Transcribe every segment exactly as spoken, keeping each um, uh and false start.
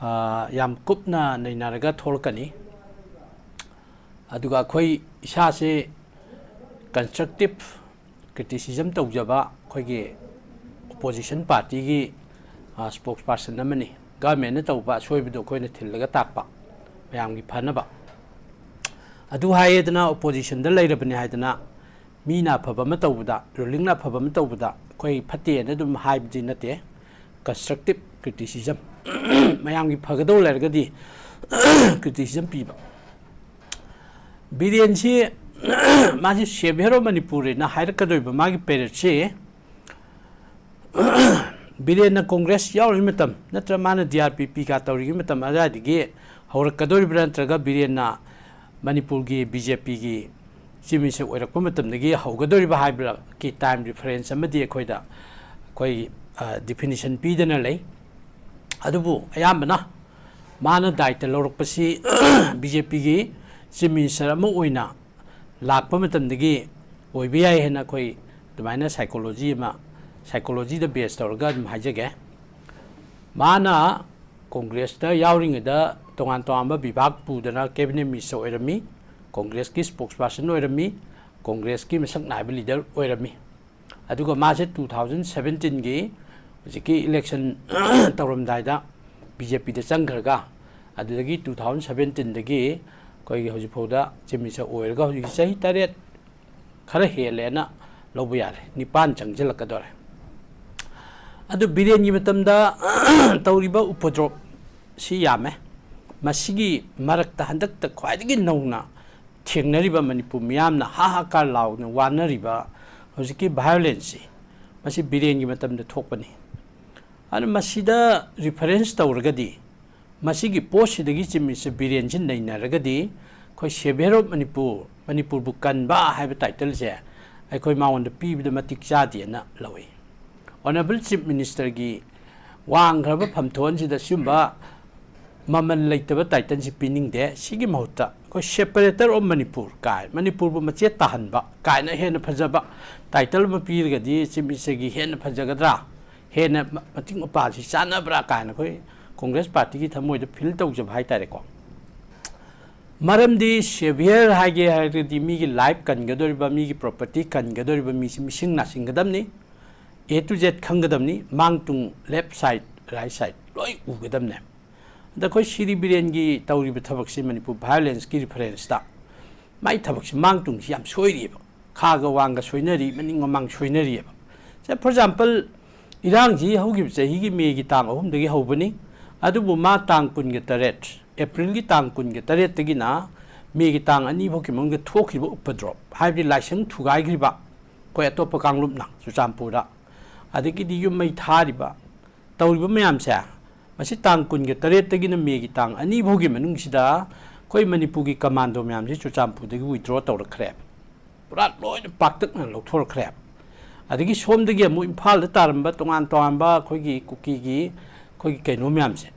ꯑ, ꯌꯥꯝ ꯀꯨꯞꯅ ꯅꯩꯅꯔꯒ ꯊꯣꯛꯂꯛꯀꯅꯤ꯫ ꯑꯗꯨꯒ ꯑꯩꯈꯣꯏ ꯏꯁꯥꯁꯦ constructive criticism ꯇꯧꯖꯕ ꯑꯩꯈꯣꯏꯒꯤ opposition partyꯒꯤ, ꯑ, spokesperson ꯑꯃꯅꯤ꯫ Governmentꯅ ꯇꯧꯕ ꯑꯁꯣꯏꯕꯗꯣ ꯑꯩꯈꯣꯏꯅ ꯊꯤꯜꯂꯒ ꯇꯥꯛꯄ, ꯃꯌꯥꯝꯒꯤ ꯐꯅꯕ꯫ ꯑꯗꯨ ꯍꯥꯏꯌꯦꯗꯅ oppositionꯗ ꯂꯩꯔꯕꯅꯤ ꯍꯥꯏꯗꯅ ꯃꯤꯅ ꯑꯐꯕ ꯑꯃ ꯇꯧꯕꯗ, rulingꯅ ꯑꯐꯕ ꯑꯃ ꯇꯧꯕꯗ ꯑꯩꯈꯣꯏ ꯐꯠꯇꯦꯅ ꯑꯗꯨꯝ ꯍꯥꯏꯕꯗꯤ ꯅꯠꯇꯦ꯫ Constructive criticism, ꯃꯌꯥꯝꯒꯤ ꯐꯒꯗꯧ ꯂꯩꯔꯒꯗꯤ criticism ꯄꯤꯕ꯫ ꯕꯤꯔꯦꯟꯁꯤ ꯃꯥꯁꯤ Saviour of Manipurꯅ ꯍꯥꯏꯔꯛꯀꯗꯧꯔꯤꯕ ꯃꯥꯒꯤ periodꯁꯤ ꯕꯤꯔꯦꯟꯅ Congress ꯌꯥꯎꯔꯤꯉꯩ ꯃꯇꯝ ꯅꯠꯇ꯭ꯔ ꯃꯥꯅ D R P P ꯀ ꯇꯧꯔꯤꯉꯩ ꯃꯇꯝ ꯑꯗꯨꯋꯥꯏꯗꯒꯤ ꯍꯧꯔꯛꯀꯗꯧꯔꯤꯕ꯭ꯔꯥ, ꯅꯠꯇ꯭ꯔꯒ ꯕꯤꯔꯦꯟꯅ ꯃꯅꯤꯄꯨꯔꯒꯤ BJPꯒꯤ Chief Minister ꯑꯣꯏꯔꯛꯄ ꯃꯇꯝꯗꯒꯤ ꯍꯧꯒꯗꯧꯔꯤꯕ ꯍꯥꯏꯕꯒꯤ time reference ꯑꯃꯗꯤ ꯑꯩꯈꯣꯏꯗ ꯑꯩꯈꯣꯏ, ꯑ, definition ꯄꯤꯗꯅ ꯂꯩ꯫ ꯑꯗꯨꯕꯨ ꯑꯌꯥꯝꯕꯅ ꯃꯥꯅ ꯗꯥꯏꯇ ꯂꯧꯔꯛꯄꯁꯤ BJPꯒꯤ Chief Minister ꯑꯃ ꯑꯣꯏꯅ ꯂꯥꯛꯄ ꯃꯇꯝꯗꯒꯤ ꯑꯣꯏꯕ ꯌꯥꯏ ꯍꯥꯏꯅ ꯑꯩꯈꯣꯏ ꯑꯗꯨꯃꯥꯏꯅ psychology ꯑꯃ, psychologyꯗ base ꯇꯧꯔꯒ ꯑꯗꯨꯝ ꯍꯥꯏꯖꯒꯦ꯫ ꯃꯥꯅ Congressꯇ ꯌꯥꯎꯔꯤꯉꯩꯗ ꯇꯣꯉꯥꯟ ꯇꯣꯉꯥꯟꯕ ꯕꯤꯚꯥꯒ ꯄꯨꯗꯅ Cabinet Minister ꯑꯣꯏꯔꯝꯃꯤ, Congressꯀꯤ spokesperson ꯑꯣꯏꯔꯝꯃꯤ, Congressꯀꯤ ꯃꯁꯛ ꯅꯥꯏꯕ leader ꯑꯣꯏꯔꯝꯃꯤ꯫ ꯑꯗꯨꯒ ꯃꯥꯁꯦ two thousand seventeenꯒꯤ ꯍꯧꯖꯤꯛꯀꯤ election ꯇꯧꯔꯝꯗꯥꯏꯗ BJPꯗ ꯆꯪꯈ꯭ꯔꯒ, ꯑꯗꯨꯗꯒꯤ two thousand seventeenꯗꯒꯤ ꯑꯩꯈꯣꯏꯒꯤ ꯍꯧꯖꯤꯛꯐꯥꯎꯗ Chief Minister ꯑꯣꯏꯔꯒ ꯍꯧꯖꯤꯛ ꯆꯍꯤ ꯇꯔꯦꯠ ꯈꯔ ꯍꯦꯜꯂꯦꯅ ꯂꯧꯕ ꯌꯥꯔꯦ, ꯅꯤꯄꯥꯟ ꯆꯪꯁꯤꯜꯂꯛꯀꯗꯧꯔꯦ꯫ ꯑꯗꯨ ꯕꯤꯔꯦꯟꯒꯤ ꯃꯇꯝꯗ ꯇꯧꯔꯤꯕ ꯎꯄꯗ꯭ꯔꯣꯞ ꯁꯤ ꯌꯥꯝꯃꯦ꯫ ꯃꯁꯤꯒꯤ ꯃꯔꯛꯇ ꯍꯟꯗꯛꯇ ꯈ꯭ꯋꯥꯏꯗꯒꯤ ꯅꯧꯅ ꯊꯦꯡꯅꯔꯤꯕ, ꯃꯅꯤꯄꯨꯔ ꯃꯤꯌꯥꯝꯅ ꯍꯥ ꯍꯥ ꯀꯥ ꯂꯥꯎꯅ ꯋꯥꯅꯔꯤꯕ ꯍꯧꯖꯤꯛꯀꯤ violenceꯁꯤ, ꯃꯁꯤ ꯕꯤꯔꯦꯟꯒꯤ ꯃꯇꯝꯗ ꯊꯣꯛꯄꯅꯤ꯫ ꯑꯗꯨꯅ ꯃꯁꯤꯗ reference ꯇꯧꯔꯒꯗꯤ, ꯃꯁꯤꯒꯤ ꯄꯣꯠꯁꯤꯗꯒꯤ Chief Minister ꯕꯤꯔꯦꯟꯁꯤ ꯅꯩꯅꯔꯒꯗꯤ, ꯑꯩꯈꯣꯏ Saviour of Manipur, ꯃꯅꯤꯄꯨꯔꯕꯨ ꯀꯟꯕ ꯍꯥꯏꯕ titleꯁꯦ ꯑꯩꯈꯣꯏ ꯃꯉꯣꯟꯗ ꯄꯤꯕꯗ ꯃꯇꯤꯛ ꯆꯥꯗꯦꯅ ꯂꯧꯏ꯫ Honourable Chief Ministerꯒꯤ ꯋꯥꯡꯈ꯭ꯔꯕ ꯐꯝꯊꯣꯟꯁꯤꯗ ꯁꯤꯒꯨꯝꯕ ꯃꯃꯜ ꯂꯩꯇꯕ titleꯁꯤ ꯄꯤꯅꯤꯡꯗꯦ꯫ ꯁꯤꯒꯤ ꯃꯍꯨꯠꯇ ꯑꯩꯈꯣꯏ Separator of Manipur ꯀꯥꯏ, ꯃꯅꯤꯄꯨꯔꯕꯨ ꯃꯆꯦꯠ ꯇꯥꯍꯟꯕ ꯀꯥꯏꯅ ꯍꯦꯟꯅ ꯐꯖꯕ title ꯑꯃ ꯄꯤꯔꯒꯗꯤ Chief Ministerꯒꯤ ꯍꯦꯟꯅ ꯐꯖꯒꯗ꯭ꯔꯥ, ꯍꯦꯟꯅ ꯃ-, ꯃꯇꯤꯛ ꯃꯄꯥꯁꯤ ꯆꯥꯟꯅꯕ꯭ꯔꯥ ꯀꯥꯏꯅ ꯑꯩꯈꯣꯏ ꯀꯣꯡꯒ꯭ꯔꯦꯁ ꯄꯥꯔꯇꯤꯒꯤ ꯊꯃꯣꯏꯗ ꯐꯤꯜ ꯇꯧꯖꯕ ꯍꯥꯏꯇꯥꯔꯦꯀꯣ꯫ ꯃꯔꯝꯗꯤ ꯁꯦꯚꯤꯌꯔ ꯍꯥꯏꯒꯦ ꯍꯥꯏꯔꯒꯗꯤ ꯃꯤꯒꯤ ꯂꯥꯏꯐ ꯀꯟꯒꯗꯧꯔꯤꯕ, ꯃꯤꯒꯤ ꯄ꯭ꯔꯣꯄꯔꯇꯤ ꯀꯟꯒꯗꯧꯔꯤꯕ ꯃꯤꯁꯤ ꯃꯤꯁꯤꯡ ꯅꯥꯁꯤꯡꯒꯗꯕꯅꯤ꯫ ꯑꯦ ꯇꯨ ꯖꯦꯠ ꯈꯪꯒꯗꯕꯅꯤ꯫ ꯃꯥꯡ ꯇꯨꯡ, ꯂꯦꯐ ꯁꯥꯏꯠ, ꯔꯥꯏꯠ ꯁꯥꯏꯠ ꯂꯣꯏ ꯎꯒꯗꯕꯅꯦ꯫ ꯑꯗ ꯑꯩꯈꯣꯏ ꯁꯤꯔꯤ ꯕꯤꯔꯦꯟꯒꯤ ꯇꯧꯔꯤꯕ ꯊꯕꯛꯁꯤ ꯃꯅꯤꯄꯨꯔ ꯚꯥꯏꯑꯣꯂꯦꯟꯁꯀꯤ ꯔꯤꯐꯔꯦꯟꯁꯇ ꯃꯥꯏ ꯊꯕꯛꯁꯤ ꯃꯥꯡ ꯇꯨꯡꯁꯤ ꯌꯥꯝ ꯁꯣꯏꯔꯤꯑꯕ꯫ ꯈꯥꯒ ꯋꯥꯡꯒ ꯁꯣꯏꯅꯔꯤ, ꯃꯅꯤꯡ ꯃꯃꯥꯡ ꯁꯣꯏꯅꯔꯤꯑꯕ꯫ ꯁꯦ, for example, ꯏꯔꯥꯡꯁꯤ ꯍꯧꯈꯤꯕ ꯆꯍꯤꯒꯤ ꯃꯦꯒꯤ ꯇꯥꯡ ꯑꯍꯨꯝꯗꯒꯤ ꯍꯧꯕꯅꯤ꯫ ꯑꯗꯨꯕꯨ ꯃꯥ ꯇꯥꯡ ꯀꯨꯟꯒ ꯇꯔꯦꯠ, ꯑꯦꯄ꯭ꯔꯤꯜꯒꯤ ꯇꯥꯡ ꯀꯨꯟꯒ ꯇꯔꯦꯠꯇꯒꯤꯅ ꯃꯦꯒꯤ ꯇꯥꯡ ꯑꯅꯤ ꯐꯥꯎꯒꯤ ꯃꯅꯨꯡꯗ ꯊꯣꯛꯈꯤꯕ ꯎꯄꯗ꯭ꯔꯣꯞ, ꯍꯥꯏꯕꯗꯤ ꯂꯥꯏꯁꯪ ꯊꯨꯒꯥꯏꯈ꯭ꯔꯤꯕ ꯑꯩꯈꯣꯏ ꯑꯇꯣꯞꯄ ꯀꯥꯡꯂꯨꯞꯅ ꯆꯨꯔꯆꯥꯟꯄꯨꯔꯗ, ꯑꯗꯒꯤꯗꯤ ꯌꯨꯝ ꯃꯩ ꯊꯥꯔꯤꯕ, ꯇꯧꯔꯤꯕ ꯃꯌꯥꯝꯁꯦ, ꯃꯁꯤ ꯇꯥꯡ ꯀꯨꯟꯒ ꯇꯔꯦꯠꯇꯒꯤꯅ ꯃꯦꯒꯤ ꯇꯥꯡ ꯑꯅꯤ ꯐꯥꯎꯒꯤ ꯃꯅꯨꯡꯁꯤꯗ ꯑꯩꯈꯣꯏ ꯃꯅꯤꯄꯨꯔꯒꯤ ꯀꯃꯥꯟꯗꯣ ꯃꯌꯥꯝꯁꯤ ꯆꯨꯔꯆꯥꯟꯄꯨꯔꯗꯒꯤ ꯋꯤꯗ꯭ꯔꯣ ꯇꯧꯔꯛꯈ꯭ꯔꯦꯕ꯫ ꯄꯨꯔꯥ ꯂꯣꯏꯅ ꯄꯥꯛꯇꯛꯅ ꯂꯧꯊꯣꯔꯛꯈ꯭ꯔꯦꯕ꯫ ꯑꯗꯒꯤ ꯁꯣꯝꯗꯒꯤ ꯑꯃꯨꯛ ꯏꯝꯐꯥꯜꯗ ꯇꯥꯔꯝꯕ ꯇꯣꯉꯥꯟ ꯇꯣꯉꯥꯟꯕ ꯑꯩꯈꯣꯏꯒꯤ ꯀꯨꯀꯤꯒꯤ ꯑꯩꯈꯣꯏꯒꯤ ꯀꯩꯅꯣ ꯃꯌꯥꯝꯁꯦ,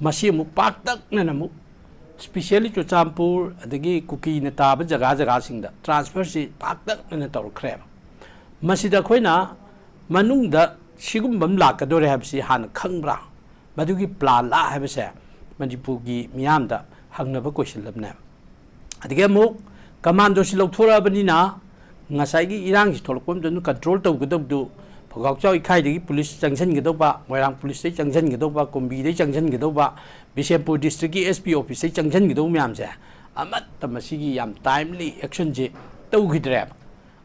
ꯃꯁꯤ ꯑꯃꯨꯛ ꯄꯥꯛꯇꯛꯅꯅ ꯑꯃꯨꯛ, ꯁ꯭ꯄꯤꯁꯦꯜꯂꯤ ꯆꯨꯔꯆꯥꯟꯄꯨꯔ ꯑꯗꯒꯤ ꯀꯨꯀꯤꯅ ꯇꯥꯕ ꯖꯒꯥ ꯖꯒꯥꯁꯤꯡꯗ ꯇ꯭ꯔꯥꯟꯁꯐꯔꯁꯤ ꯄꯥꯛꯇꯛꯅꯅ ꯇꯧꯔꯛꯈ꯭ꯔꯦꯕ꯫ ꯃꯁꯤꯗ ꯑꯩꯈꯣꯏꯅ ꯃꯅꯨꯡꯗ ꯁꯤꯒꯨꯝꯕ ꯑꯃ ꯂꯥꯛꯀꯗꯧꯔꯦ ꯍꯥꯏꯕꯁꯤ ꯍꯥꯟꯅ ꯈꯪꯕ꯭ꯔꯥ? ꯃꯗꯨꯒꯤ ꯄ꯭ꯂꯥꯟꯂꯥ ꯍꯥꯏꯕꯁꯦ ꯃꯅꯤꯄꯨꯔꯒꯤ ꯃꯤꯌꯥꯝꯗ ꯍꯪꯅꯕ ꯀꯣꯏꯁꯟ ꯑꯃꯅꯦꯕ꯫ ꯑꯗꯒꯤ ꯑꯃꯨꯛ ꯀꯃꯥꯟꯗꯣꯁꯤ ꯂꯧꯊꯣꯔꯛꯑꯕꯅꯤꯅ ꯉꯁꯥꯏꯒꯤ ꯏꯔꯥꯡꯁꯤ ꯊꯣꯛꯂꯛꯄ ꯃꯇꯝꯗ ꯀꯟꯇ꯭ꯔꯣꯜ ꯇꯧꯒꯗꯕꯗꯨ ꯐꯧꯒꯥꯎꯆꯥꯎ ꯏꯈꯥꯏꯗꯒꯤ ꯄꯨꯂꯤꯁ ꯆꯪꯁꯤꯟꯒꯗꯧꯕ, ꯃꯣꯏꯔꯥꯡ ꯄꯨꯂꯤꯁꯇꯩ ꯆꯪꯁꯤꯟꯒꯗꯧꯕ, ꯀꯨꯝꯕꯤꯗꯩ ꯆꯪꯁꯤꯟꯒꯗꯧꯕ, ꯕꯤꯁꯦꯝꯄꯨꯔ ꯗꯤꯁꯇ꯭ꯔꯤꯛꯀꯤ ꯑꯦꯁ ꯄꯤ ꯑꯣꯐꯤꯁꯇꯩ ꯆꯪꯁꯤꯟꯒꯗꯧꯕ ꯃꯌꯥꯝꯁꯦ ꯑꯃꯠꯇ ꯃꯁꯤꯒꯤ ꯌꯥꯝ ꯇꯥꯏꯝꯂꯤ ꯑꯦꯛꯁꯟꯁꯦ ꯇꯧꯈꯤꯗ꯭ꯔꯦꯕ꯫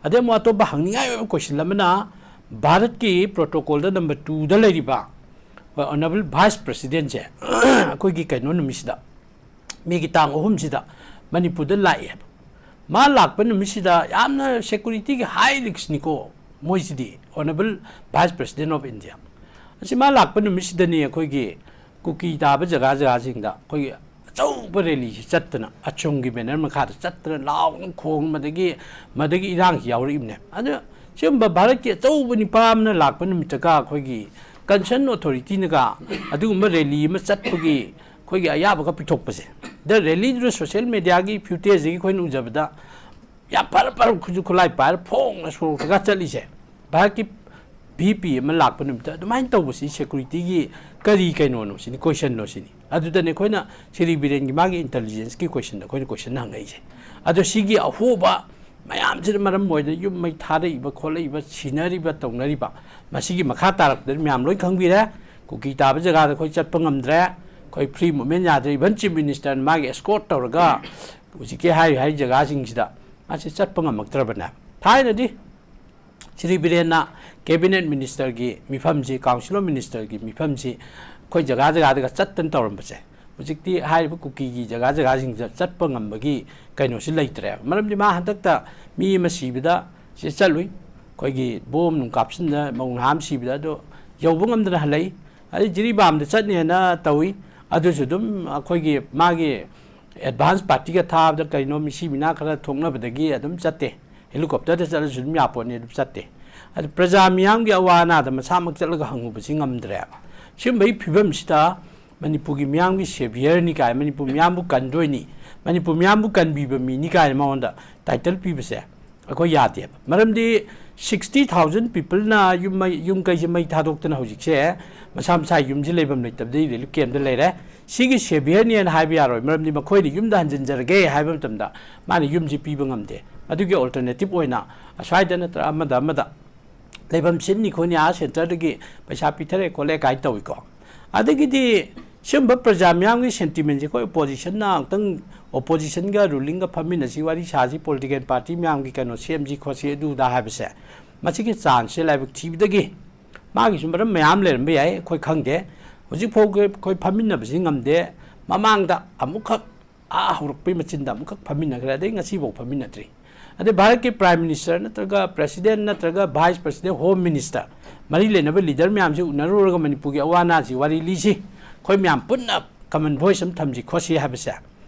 ꯑꯗꯩ ꯑꯃꯨꯛ ꯑꯇꯣꯞꯄ ꯍꯪꯅꯤꯡꯉꯥꯏ ꯑꯣꯏꯕ ꯀꯣꯏꯁꯟ ꯑꯃꯅ, ꯚꯥꯔꯠꯀꯤ ꯄ꯭ꯔꯣꯇꯣꯀꯣꯜꯗ ꯅꯝꯕꯔ ꯇꯨꯗ ꯂꯩꯔꯤꯕ ꯑꯣꯅꯔꯦꯕꯜ ꯚꯥꯏꯁ ꯄ꯭ꯔꯁꯤꯗꯦꯟꯁꯦ ꯑꯩꯈꯣꯏꯒꯤ ꯀꯩꯅꯣ ꯅꯨꯃꯤꯠꯁꯤꯗ, ꯃꯦꯒꯤ ꯇꯥꯡ ꯑꯍꯨꯝꯁꯤꯗ ꯃꯅꯤꯄꯨꯔꯗ ꯂꯥꯛꯑꯦꯕ꯫ ꯃꯥ ꯂꯥꯛꯄ ꯅꯨꯃꯤꯠꯁꯤꯗ ꯌꯥꯝꯅ ꯁꯦꯀꯨꯔꯤꯇꯤꯒꯤ ꯍꯥꯏ ꯔꯤꯛꯁꯅꯤꯀꯣ ꯃꯣꯏꯁꯤꯗꯤ, honourable vice president of India. ꯑꯁꯤ ꯃꯥ ꯂꯥꯛꯄ ꯅꯨꯃꯤꯠꯁꯤꯗꯅꯤ ꯑꯩꯈꯣꯏꯒꯤ ꯀꯨꯀꯤ ꯇꯥꯕ ꯖꯒꯥ ꯖꯒꯥꯁꯤꯡꯗ ꯑꯩꯈꯣꯏꯒꯤ ꯑꯆꯧꯕ ꯔꯦꯂꯤꯁꯤ ꯆꯠꯇꯅ, ꯑꯆꯨꯝꯒꯤ ꯕꯦꯅꯔ ꯃꯈꯥꯗ ꯆꯠꯇꯅ ꯂꯥꯎꯅ ꯈꯣꯡ, ꯃꯗꯒꯤ, ꯃꯗꯒꯤ ꯏꯔꯥꯡꯁꯤ ꯌꯥꯎꯔꯛꯏꯕꯅꯦ꯫ ꯑꯗꯨꯅ ꯁꯤꯒꯨꯝꯕ ꯚꯥꯔꯠꯀꯤ ꯑꯆꯧꯕ ꯅꯤꯄꯥ ꯑꯃꯅ ꯂꯥꯛꯄ ꯅꯨꯃꯤꯠꯇꯒ ꯑꯩꯈꯣꯏꯒꯤ ꯀꯟꯁꯔꯟ ꯑꯣꯊꯣꯔꯤꯇꯤꯅꯒ ꯑꯗꯨꯒꯨꯝꯕ ꯔꯦꯂꯤ ꯑꯃ ꯆꯠꯄꯒꯤ ꯑꯩꯈꯣꯏꯒꯤ ꯑꯌꯥꯕꯒ ꯄꯤꯊꯣꯛꯄꯁꯦ, ꯗ ꯔꯦꯂꯤꯗꯨꯗ ꯁꯣꯁꯤꯌꯦꯜ ꯃꯦꯗꯤꯌꯥꯒꯤ ꯐꯨꯇꯦꯖꯇꯒꯤ ꯑꯩꯈꯣꯏꯅ ꯎꯖꯕꯗ ꯌꯥꯝ ꯐꯔ ꯐꯔ ꯈꯨꯠꯁꯨ ꯈꯨꯠꯂꯥꯏ ꯄꯥꯏꯔ ꯐꯣꯡꯅ ꯁꯣꯔꯣꯛꯇꯒ ꯆꯠꯂꯤꯁꯦ, ꯚꯥꯔꯠꯀꯤ ꯚꯤ ꯄꯤ ꯑꯃ ꯂꯥꯛꯄ ꯅꯨꯃꯤꯠꯇ ꯑꯗꯨꯃꯥꯏꯅ ꯇꯧꯕꯁꯤ ꯁꯦꯀ꯭ꯌꯨꯔꯤꯇꯤꯒꯤ ꯀꯔꯤ ꯀꯩꯅꯣꯅꯣ ꯁꯤꯅꯤ, ꯀꯣꯏꯁꯟꯅꯣ ꯁꯤꯅꯤ꯫ ꯑꯗꯨꯗꯅꯦ ꯑꯩꯈꯣꯏꯅ ꯁ꯭ꯔꯤ ꯕꯤꯔꯦꯟꯒꯤ ꯃꯥꯒꯤ ꯏꯟꯇꯦꯂꯤꯖꯦꯟꯁꯀꯤ ꯀꯣꯏꯁꯟꯗ ꯑꯩꯈꯣꯏꯅ ꯀꯣꯏꯁꯟ ꯍꯪꯉꯛꯏꯁꯦ꯫ ꯑꯗꯣ ꯁꯤꯒꯤ ꯑꯍꯣꯕ ꯃꯌꯥꯝꯁꯤꯅ ꯃꯔꯝ ꯑꯣꯏꯗꯅ ꯌꯨꯝ ꯃꯩ ꯊꯥꯔꯛꯏꯕ, ꯈꯣꯠꯂꯛꯏꯕ, ꯁꯤꯅꯔꯤꯕ, ꯇꯧꯅꯔꯤꯕ, ꯃꯁꯤꯒꯤ ꯃꯈꯥ ꯇꯥꯔꯛꯄꯗꯗꯤ ꯃꯌꯥꯝ ꯂꯣꯏ ꯈꯪꯕꯤꯔꯦ꯫ ꯀꯨꯀꯤ ꯇꯥꯕ ꯖꯒꯥꯗ ꯑꯩꯈꯣꯏ ꯆꯠꯄ ꯉꯝꯗ꯭ꯔꯦ꯫ ꯑꯩꯈꯣꯏ ꯐ꯭ꯔꯤ ꯃꯨꯞꯃꯦꯟ ꯌꯥꯗ꯭ꯔꯦ꯫ ꯏꯚꯟ ꯆꯤꯐ ꯃꯤꯅꯤꯁꯇꯔꯅ ꯃꯥꯒꯤ ꯑꯦꯁꯀꯣꯔꯠ ꯇꯧꯔꯒ ꯍꯧꯖꯤꯛꯀꯤ ꯍꯥꯏꯔꯤ ꯍꯥꯏꯔꯤ ꯖꯒꯥꯁꯤꯡꯁꯤꯗ ꯃꯥꯁꯤ ꯆꯠꯄ ꯉꯝꯃꯛꯇ꯭ꯔꯕꯅꯦ꯫ ꯊꯥꯏꯅꯗꯤ ꯁ꯭ꯔꯤ ꯕꯤꯔꯦꯟꯅ ꯀꯦꯕꯤꯅꯦꯠ ꯃꯤꯅꯤꯁꯇꯔꯒꯤ ꯃꯤꯐꯝꯁꯤ, ꯀꯥꯎꯟꯁꯤꯜ ꯑꯣꯐ ꯃꯤꯅꯤꯁꯇꯔꯒꯤ ꯃꯤꯐꯝꯁꯤ ꯑꯩꯈꯣꯏ ꯖꯒꯥ ꯖꯒꯥꯗꯒ ꯆꯠꯇꯅ ꯇꯧꯔꯝꯕꯁꯦ, ꯍꯧꯖꯤꯛꯇꯤ ꯍꯥꯏꯔꯤꯕ ꯀꯨꯀꯤꯒꯤ ꯖꯒꯥ ꯖꯒꯥꯁꯤꯡꯁꯤꯗ ꯆꯠꯄ ꯉꯝꯕꯒꯤ ꯀꯩꯅꯣꯁꯤ ꯂꯩꯇ꯭ꯔꯦꯕ꯫ ꯃꯔꯝꯗꯤ ꯃꯥ ꯍꯟꯗꯛꯇ ꯃꯤ ꯑꯃ ꯁꯤꯕꯗ ꯁꯤ ꯆꯠꯂꯨꯏ, ꯑꯩꯈꯣꯏꯒꯤ ꯕꯣꯝ ꯅꯨꯡ ꯀꯥꯞꯁꯤꯟꯗꯅ ꯃꯧ ꯅꯍꯥ ꯑꯃ ꯁꯤꯕꯗ, ꯑꯗꯣ ꯌꯧꯕ ꯉꯝꯗꯅ ꯍꯜꯂꯛꯏ꯫ ꯑꯗꯩ ꯖꯤꯔꯤꯕꯥꯝꯗ ꯆꯠꯅꯦꯅ ꯇꯧꯏ, ꯑꯗꯨꯁꯨ ꯑꯗꯨꯝ ꯑꯩꯈꯣꯏꯒꯤ ꯃꯥꯒꯤ ꯑꯦꯗꯚꯥꯟꯁ ꯄꯥꯔꯇꯤꯒ ꯊꯥꯕꯗ ꯀꯩꯅꯣ ꯃꯤꯁꯤ ꯃꯤꯅꯥ ꯈꯔ ꯊꯣꯛꯅꯕꯗꯒꯤ ꯑꯗꯨꯝ ꯆꯠꯇꯦ꯫ ꯍꯦꯂꯤꯀꯣꯞꯇꯔꯗ ꯆꯠꯂꯁꯨ ꯑꯗꯨꯝ ꯌꯥꯄꯣꯠꯅꯤ, ꯑꯗꯨꯝ ꯆꯠꯇꯦ꯫ ꯑꯗꯨ ꯄ꯭ꯔꯖꯥ ꯃꯤꯌꯥꯝꯒꯤ ꯑꯋꯥ ꯑꯅꯥꯗ ꯃꯁꯥꯃꯛ ꯆꯠꯂꯒ ꯍꯪꯉꯨꯕꯁꯤ ꯉꯝꯗ꯭ꯔꯦꯕ꯫ ꯁꯤꯒꯨꯝꯕꯒꯤ ꯐꯤꯕꯝꯁꯤꯗ ꯃꯅꯤꯄꯨꯔꯒꯤ ꯃꯤꯌꯥꯝꯒꯤ ꯁꯦꯚꯤꯌꯔꯅꯤ ꯀꯥꯏ, ꯃꯅꯤꯄꯨꯔ ꯃꯤꯌꯥꯝꯕꯨ ꯀꯟꯗꯣꯏꯅꯤ, ꯃꯅꯤꯄꯨꯔ ꯃꯤꯌꯥꯝꯕꯨ ꯀꯟꯕꯤꯕ ꯃꯤꯅꯤ ꯀꯥꯏꯅ ꯃꯉꯣꯟꯗ ꯇꯥꯏꯇꯜ ꯄꯤꯕꯁꯦ ꯑꯩꯈꯣꯏ ꯌꯥꯗꯦꯕ꯫ ꯃꯔꯝꯗꯤ ꯁꯤꯛꯁꯇꯤ ꯊꯥꯎꯖꯟ ꯄꯤꯄꯜꯅ ꯌꯨꯝ ꯃꯩ, ꯌꯨꯝ ꯀꯩꯁꯦ ꯃꯩ ꯊꯥꯗꯣꯛꯇꯅ ꯍꯧꯖꯤꯛꯁꯦ ꯃꯁꯥ ꯃꯁꯥ ꯌꯨꯝꯁꯦ ꯂꯩꯐꯝ ꯂꯩꯇꯕꯗꯒꯤ ꯔꯤꯂꯤꯐ ꯀꯦꯝꯗ ꯂꯩꯔꯦ꯫ ꯁꯤꯒꯤ ꯁꯦꯚꯤꯌꯔꯅꯦꯅ ꯍꯥꯏꯕ ꯌꯥꯔꯣꯏ, ꯃꯔꯝꯗꯤ ꯃꯈꯣꯏꯅ ꯌꯨꯝꯗ ꯍꯟꯖꯤꯟꯖꯔꯒꯦ ꯍꯥꯏꯕ ꯃꯇꯝꯗ ꯃꯥꯅ ꯌꯨꯝꯁꯤ ꯄꯤꯕ ꯉꯝꯗꯦ꯫ ꯑꯗꯨꯒꯤ ꯑꯣꯜꯇꯔꯅꯦꯇꯤꯞ ꯑꯣꯏꯅ ꯑꯁ꯭ꯋꯥꯏꯗ ꯅꯠꯇ꯭ꯔꯒ ꯑꯃꯗ ꯑꯃꯗ ꯂꯩꯐꯝ ꯁꯤꯟꯅꯤ ꯈꯣꯠꯅꯤ, ꯑꯥ ꯁꯦꯟꯇꯔꯗꯒꯤ ꯄꯩꯁꯥ ꯄꯤꯊꯔꯛꯑꯦ ꯈꯣꯠꯂꯦ ꯀꯥꯏꯅ ꯇꯧꯏꯀꯣ꯫ ꯑꯗꯒꯤꯗꯤ ꯁꯤꯒꯨꯝꯕ ꯄ꯭ꯔꯖꯥ ꯃꯤꯌꯥꯝꯒꯤ ꯁꯦꯟꯇꯤꯃꯦꯟꯁꯦ ꯑꯩꯈꯣꯏ ꯑꯣꯄꯣꯖꯤꯁꯟꯅ ꯑꯃꯨꯛꯇꯪ, ꯑꯣꯄꯣꯖꯤꯁꯟꯒ ꯔꯨꯂꯤꯡꯒ ꯐꯝꯃꯤꯟꯅꯁꯤ, ꯋꯥꯔꯤ ꯁꯥꯁꯤ, ꯄꯣꯂꯤꯇꯤꯀꯦꯜ ꯄꯥꯔꯇꯤ ꯃꯌꯥꯝꯒꯤ ꯀꯩꯅꯣ ꯁꯦꯝꯁꯤ ꯈꯣꯠꯁꯤ ꯑꯗꯨ ꯑꯗꯥ ꯍꯥꯏꯕꯁꯦ, ꯃꯁꯤꯒꯤ ꯆꯥꯟꯁꯁꯦ ꯂꯥꯏꯕꯛ ꯊꯤꯕꯗꯒꯤ, ꯃꯥꯒꯤꯁꯨ ꯃꯔꯝ ꯃꯌꯥꯝ ꯂꯩꯔꯝꯕ ꯌꯥꯏ, ꯑꯩꯈꯣꯏ ꯈꯪꯗꯦ꯫ ꯍꯧꯖꯤꯛ ꯐꯥꯎꯒꯤ ꯑꯩꯈꯣꯏ ꯐꯝꯃꯤꯟꯅꯕꯁꯤ ꯉꯝꯗꯦ꯫ ꯃꯃꯥꯡꯗ ꯑꯃꯨꯛꯈꯛ ꯑꯥ ꯍꯧꯔꯛꯄꯩ ꯃꯆꯤꯟꯗ ꯑꯃꯨꯛꯈꯛ ꯐꯝꯃꯤꯟꯅꯈ꯭ꯔꯦ, ꯑꯗꯩ ꯉꯁꯤꯐꯥꯎ ꯐꯝꯃꯤꯟꯅꯗ꯭ꯔꯤ꯫ ꯑꯗꯩ ꯚꯥꯔꯠꯀꯤ ꯄ꯭ꯔꯥꯏꯝ ꯃꯤꯅꯤꯁꯇꯔ ꯅꯠꯇ꯭ꯔꯒ ꯄ꯭ꯔꯦꯁꯤꯗꯦꯟ ꯅꯠꯇ꯭ꯔꯒ ꯚꯥꯏꯁ ꯄ꯭ꯔꯦꯁꯤꯗꯦꯟ, ꯍꯣꯝ ꯃꯤꯅꯤꯁꯇꯔ, ꯃꯔꯤ ꯂꯩꯅꯕ ꯂꯤꯗꯔ ꯃꯌꯥꯝꯁꯤ ꯎꯅꯔꯨꯔꯒ ꯃꯅꯤꯄꯨꯔꯒꯤ ꯑꯋꯥ ꯑꯅꯥꯁꯤ ꯋꯥꯔꯤ ꯂꯤꯁꯤ, ꯑꯩꯈꯣꯏ ꯃꯌꯥꯝ ꯄꯨꯟꯅ ꯀꯃꯟ ꯚꯣꯏꯁ ꯑꯃ ꯊꯝꯁꯤ ꯈꯣꯠꯁꯤ ꯍꯥꯏꯕꯁꯦ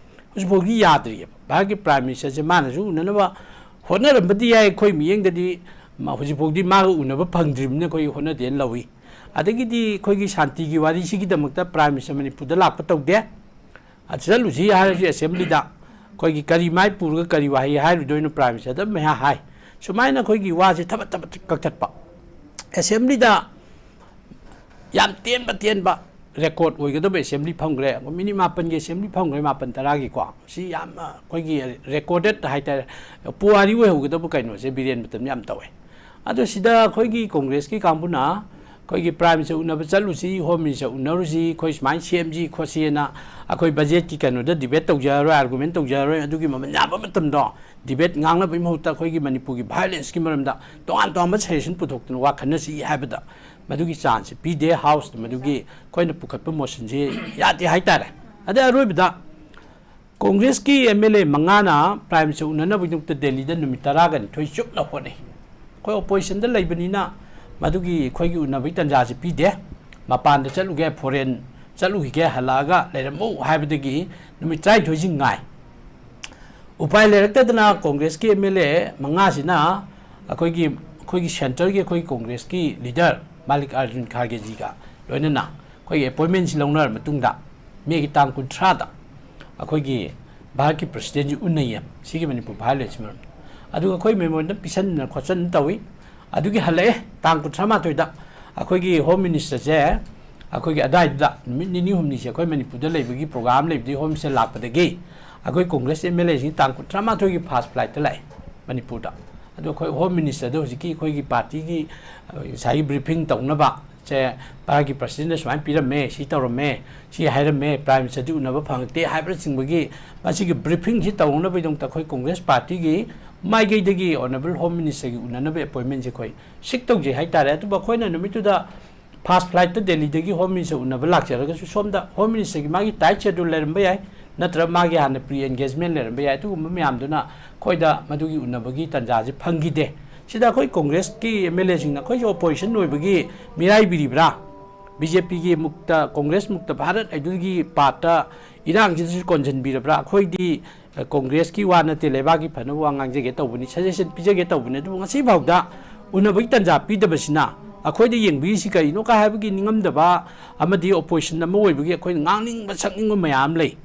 ꯍꯧꯖꯤꯛꯐꯥꯎꯗꯤ ꯌꯥꯗ꯭ꯔꯤꯑꯕ꯫ ꯚꯥꯔꯠꯀꯤ ꯄ꯭ꯔꯥꯏꯝ ꯃꯤꯅꯤꯁꯇꯔꯁꯦ ꯃꯥꯅꯁꯨ ꯎꯅꯅꯕ ꯍꯣꯠꯅꯔꯝꯕꯗꯤ ꯌꯥꯏ, ꯑꯩꯈꯣꯏ ꯃꯤꯠꯌꯦꯡꯗꯗꯤ ꯃꯥ ꯍꯧꯖꯤꯛꯐꯥꯎꯗꯤ ꯃꯥꯒ ꯎꯅꯕ ꯐꯪꯗ꯭ꯔꯤꯕꯅꯤꯅ ꯑꯩꯈꯣꯏ ꯍꯣꯠꯅꯗꯦꯅ ꯂꯧꯏ꯫ ꯑꯗꯒꯤꯗꯤ ꯑꯩꯈꯣꯏꯒꯤ ꯁꯥꯟꯇꯤꯒꯤ ꯋꯥꯔꯤꯁꯤꯒꯤꯗꯃꯛꯇ ꯄ꯭ꯔꯥꯏꯝ ꯃꯤꯅꯤꯁꯇꯔ ꯃꯅꯤꯄꯨꯔꯗ ꯂꯥꯛꯄ ꯇꯧꯗꯦ꯫ ꯑꯗ ꯆꯠꯂꯨꯁꯤ ꯍꯥꯏꯔꯁꯨ ꯑꯦꯁꯦꯝꯕ꯭ꯂꯤꯗ ꯑꯩꯈꯣꯏꯒꯤ ꯀꯔꯤ ꯃꯥꯏ ꯄꯨꯔꯒ ꯀꯔꯤ ꯋꯥꯍꯩ ꯍꯥꯏꯔꯨꯗꯣꯏꯅꯣ, ꯄ꯭ꯔꯥꯏꯝ ꯃꯤꯅꯤꯁꯇꯔꯗ ꯃꯌꯥ ꯍꯥꯏ꯫ ꯁꯨꯃꯥꯏꯅ ꯑꯩꯈꯣꯏꯒꯤ ꯋꯥꯁꯦ ꯊꯕꯠ ꯊꯕꯠ ꯀꯛꯊꯠꯄ꯫ ꯑꯦꯁꯦꯝꯕ꯭ꯂꯤꯗ ꯌꯥꯝ ꯇꯦꯟꯕ ꯇꯦꯟꯕ ꯔꯦꯀꯣꯔꯗ ꯑꯣꯏꯒꯗꯕ ꯑꯦꯁꯦꯝꯕ꯭ꯂꯤ ꯐꯝꯈ꯭ꯔꯦ꯫ ꯃꯤꯅꯤꯠ ꯃꯥꯄꯟꯒꯤ ꯑꯦꯁꯦꯝꯕ꯭ꯂꯤ ꯐꯝꯈ꯭ꯔꯦ, ꯃꯥꯄꯟ ꯇꯔꯥꯒꯤꯀꯣ꯫ ꯁꯤ ꯌꯥꯝ, ꯑ, ꯑꯩꯈꯣꯏꯒꯤ ꯔꯦꯀꯣꯔꯗꯦꯠ ꯍꯥꯏꯇꯥꯔꯦ, ꯄꯨꯋꯥꯔꯤ ꯑꯣꯏꯍꯧꯒꯗꯕ ꯀꯩꯅꯣꯁꯦ ꯕꯤꯔꯦꯟ ꯃꯇꯝꯗ ꯌꯥꯝ ꯇꯧꯋꯦ꯫ ꯑꯗꯣ ꯁꯤꯗ ꯑꯩꯈꯣꯏꯒꯤ ꯀꯣꯡꯒ꯭ꯔꯦꯁꯀꯤ ꯀꯥꯡꯕꯨꯅ ꯑꯩꯈꯣꯏꯒꯤ Prime Minister ꯎꯅꯕ ꯆꯠꯂꯨꯁꯤ, Home Minister ꯎꯅꯔꯨꯁꯤ, ꯑꯩꯈꯣꯏ ꯁꯨꯃꯥꯏꯅ ꯁꯦꯝꯁꯤ ꯈꯣꯠꯁꯤꯅ ꯑꯩꯈꯣꯏ ꯕꯖꯦꯠꯀꯤ ꯀꯩꯅꯣꯗ ꯗꯤꯕꯦꯠ ꯇꯧꯖꯔꯔꯣꯏ, ꯑꯥꯔꯒꯨꯃꯦꯟ ꯇꯧꯖꯔꯔꯣꯏ꯫ ꯑꯗꯨꯒꯤ ꯃꯃꯜ ꯌꯥꯝꯕ ꯃꯇꯝꯗꯣ ꯗꯤꯕꯦꯠ ꯉꯥꯡꯅꯕꯒꯤ ꯃꯍꯨꯠꯇ ꯑꯩꯈꯣꯏꯒꯤ ꯃꯅꯤꯄꯨꯔꯒꯤ violence ꯀꯤ ꯃꯔꯝꯗ ꯇꯣꯉꯥꯟ ꯇꯣꯉꯥꯟꯕ suggestion ꯄꯨꯊꯣꯛꯇꯅ ꯋꯥ ꯈꯟꯅꯁꯤ ꯍꯥꯏꯕꯗ ꯃꯗꯨꯒꯤ chance ꯁꯦ ꯄꯤꯗꯦ꯫ House ꯇ ꯃꯗꯨꯒꯤ ꯑꯩꯈꯣꯏꯅ ꯄꯨꯈꯠꯄ motion ꯁꯤ ꯌꯥꯗꯦ ꯍꯥꯏꯇꯥꯔꯦ꯫ ꯑꯗꯩ ꯑꯔꯣꯏꯕꯗ ꯀꯣꯡꯒ꯭ꯔꯦꯁꯀꯤ M L A ꯃꯉꯥꯅ Prime Minister ꯎꯅꯅꯕꯒꯤꯗꯃꯛꯇ ꯗꯦꯜꯂꯤꯗ ꯅꯨꯃꯤꯠ ꯇꯔꯥꯒ ꯅꯤꯊꯣꯏ ꯆꯨꯞꯅ ꯍꯣꯠꯅꯩ꯫ ꯑꯩꯈꯣꯏ opposition ꯗ ꯂꯩꯕꯅꯤꯅ ꯃꯗꯨꯒꯤ ꯑꯩꯈꯣꯏꯒꯤ ꯎꯅꯕꯒꯤ ꯇꯥꯟꯖꯥꯁꯤ ꯄꯤꯗꯦ꯫ ꯃꯄꯥꯟꯗ ꯆꯠꯂꯨꯒꯦ, foreign ꯆꯠꯂꯨꯈꯤꯒꯦ, ꯍꯜꯂꯛꯑꯒ ꯂꯩꯔꯝꯃꯨ ꯍꯥꯏꯕꯗꯒꯤ ꯅꯨꯃꯤꯠ ꯇꯔꯥꯅꯤꯊꯣꯏꯁꯤ ꯉꯥꯏ꯫ ꯎꯄꯥꯏ ꯂꯩꯔꯛꯇꯗꯅ ꯀꯣꯡꯒ꯭ꯔꯦꯁꯀꯤ M L A ꯃꯉꯥꯁꯤꯅ ꯑꯩꯈꯣꯏꯒꯤ, ꯑꯩꯈꯣꯏꯒꯤ centre ꯒꯤ ꯑꯩꯈꯣꯏꯒꯤ ꯀꯣꯡꯒ꯭ꯔꯦꯁꯀꯤ leader ꯃꯥꯂꯤꯛ ꯑꯥꯔꯖꯨꯟ ꯈꯥꯔꯒꯦꯖꯤꯒ ꯂꯣꯏꯅꯅ ꯑꯩꯈꯣꯏꯒꯤ appointment ꯁꯤ ꯂꯧꯅꯔ ꯃꯇꯨꯡꯗ May ꯒꯤ ꯇꯥꯡ ꯀꯨꯟꯊ꯭ꯔꯥꯗ ꯑꯩꯈꯣꯏꯒꯤ ꯚꯥꯔꯠꯀꯤ President ꯁꯤ ꯎꯟꯅꯩꯌꯦ, ꯁꯤꯒꯤ ꯃꯅꯤꯄꯨꯔ violence ꯁꯤ ꯃꯔꯝꯗ꯫ ꯑꯗꯨꯒ ꯑꯩꯈꯣꯏ memorandum ꯄꯤꯁꯟꯗꯅ ꯈꯣꯠꯆꯟꯗꯅ ꯇꯧꯏ꯫ ꯑꯗꯨꯒꯤ ꯍꯜꯂꯛꯑꯦ ꯇꯥꯡ ꯀꯨꯟꯊ꯭ꯔꯥ ꯃꯥꯊꯣꯏꯗ꯫ ꯑꯩꯈꯣꯏꯒꯤ Home Minister ꯁꯦ ꯑꯩꯈꯣꯏꯒꯤ ꯑꯗꯥꯏꯗꯨꯗ ꯅꯨꯃꯤꯠ ꯅꯤꯅꯤ ꯍꯨꯝꯅꯤꯁꯦ ꯑꯩꯈꯣꯏ ꯃꯅꯤꯄꯨꯔꯗ ꯂꯩꯕꯒꯤ program ꯂꯩꯕꯗꯒꯤ Home Minister ꯂꯥꯛꯄꯗꯒꯤ ꯑꯩꯈꯣꯏ ꯀꯣꯡꯒ꯭ꯔꯦꯁ M L A ꯁꯤꯡ ꯇꯥꯡ ꯀꯨꯟꯊ꯭ꯔꯥ ꯃꯥꯊꯣꯏꯒꯤ first flight ꯇ ꯂꯥꯛꯑꯦ ꯃꯅꯤꯄꯨꯔꯗ꯫ ꯑꯗꯣ ꯑꯩꯈꯣꯏ Home Minister ꯗ ꯍꯧꯖꯤꯛꯀꯤ ꯑꯩꯈꯣꯏꯒꯤ party ꯒꯤ, ꯑ, ꯉꯁꯥꯏꯒꯤ briefing ꯇꯧꯅꯕ ꯁꯦ ꯚꯥꯔꯠꯀꯤ President ꯅ ꯁꯨꯃꯥꯏꯅ ꯄꯤꯔꯝꯃꯦ, ꯁꯤ ꯇꯧꯔꯝꯃꯦ, ꯁꯤ ꯍꯥꯏꯔꯝꯃꯦ, Prime Minister ꯗꯤ ꯎꯅꯕ ꯐꯪꯉꯛꯇꯦ ꯍꯥꯏꯕꯅꯆꯤꯡꯕꯒꯤ ꯃꯁꯤꯒꯤ briefing ꯁꯤ ꯇꯧꯅꯕꯒꯤꯗꯃꯛꯇ ꯑꯩꯈꯣꯏ ꯀꯣꯡꯒ꯭ꯔꯦꯁ party ꯒꯤ ꯃꯥꯏꯀꯩꯗꯒꯤ Honourable Home Minister ꯒꯤ ꯎꯅꯅꯕ appointment ꯁꯦ ꯑꯩꯈꯣꯏ seek ꯇꯧꯖꯩ ꯍꯥꯏꯇꯥꯔꯦ꯫ ꯑꯗꯨꯕꯨ ꯑꯩꯈꯣꯏꯅ ꯅꯨꯃꯤꯠꯇꯨꯗ first flight ꯇ ꯗꯦꯜꯂꯤꯗꯒꯤ Home Minister ꯎꯅꯕ ꯂꯥꯛꯆꯔꯒꯁꯨ ꯁꯣꯝꯗ Home Minister ꯒꯤ ꯃꯥꯒꯤ tight schedule ꯂꯩꯔꯝꯕ ꯌꯥꯏ, ꯅꯠꯇ꯭ꯔꯒ ꯃꯥꯒꯤ ꯍꯥꯟꯅ pre engagement ꯂꯩꯔꯝꯕ ꯌꯥꯏ꯫ ꯑꯗꯨꯒꯨꯝꯕ ꯃꯌꯥꯝꯗꯨꯅ ꯑꯩꯈꯣꯏꯗ ꯃꯗꯨꯒꯤ ꯎꯅꯕꯒꯤ ꯇꯥꯟꯖꯥꯁꯦ ꯐꯪꯈꯤꯗꯦ꯫ ꯁꯤꯗ ꯑꯩꯈꯣꯏ ꯀꯣꯡꯒ꯭ꯔꯦꯁꯀꯤ M L A ꯁꯤꯡꯅ ꯑꯩꯈꯣꯏꯁꯨ opposition ꯑꯣꯏꯕꯒꯤ ꯃꯤꯔꯥꯏꯕꯤꯔꯤꯕ꯭ꯔꯥ? B J P ꯒꯤ ꯃꯨꯛꯇ, ꯀꯣꯡꯒ꯭ꯔꯦꯁ ꯃꯨꯛꯇ ꯚꯥꯔꯠ ꯑꯗꯨꯒꯤ part ꯇ ꯏꯔꯥꯡꯁꯤꯗꯁꯨ ꯀꯣꯟꯁꯤꯟꯕꯤꯔꯕ꯭ꯔꯥ? ꯑꯩꯈꯣꯏꯗꯤ, ꯑ, ꯀꯣꯡꯒ꯭ꯔꯦꯁꯀꯤ ꯋꯥ ꯅꯠꯇꯦ, ꯂꯩꯕꯥꯛꯀꯤ ꯐꯅꯕ ꯋꯥ ꯉꯥꯡꯖꯒꯦ ꯇꯧꯕꯅꯤ, suggestion ꯄꯤꯖꯒꯦ ꯇꯧꯕꯅꯤ꯫ ꯑꯗꯨꯕꯨ ꯉꯁꯤ ꯐꯥꯎꯗ ꯎꯅꯕꯒꯤ ꯇꯥꯟꯖꯥ ꯄꯤꯗꯕꯁꯤꯅ ꯑꯩꯈꯣꯏꯗ ꯌꯦꯡꯕꯤꯔꯤꯁꯤ ꯀꯔꯤꯅꯣ ꯀꯥꯏ ꯍꯥꯏꯕꯒꯤ ꯅꯤꯡꯉꯝꯗꯕ ꯑꯃꯗꯤ opposition ꯑꯃ ꯑꯣꯏꯕꯒꯤ ꯑꯩꯈꯣꯏꯅ ꯉꯥꯡꯅꯤꯡꯕ ꯁꯛꯅꯤꯡꯕ ꯃꯌꯥꯝ ꯂꯩ꯫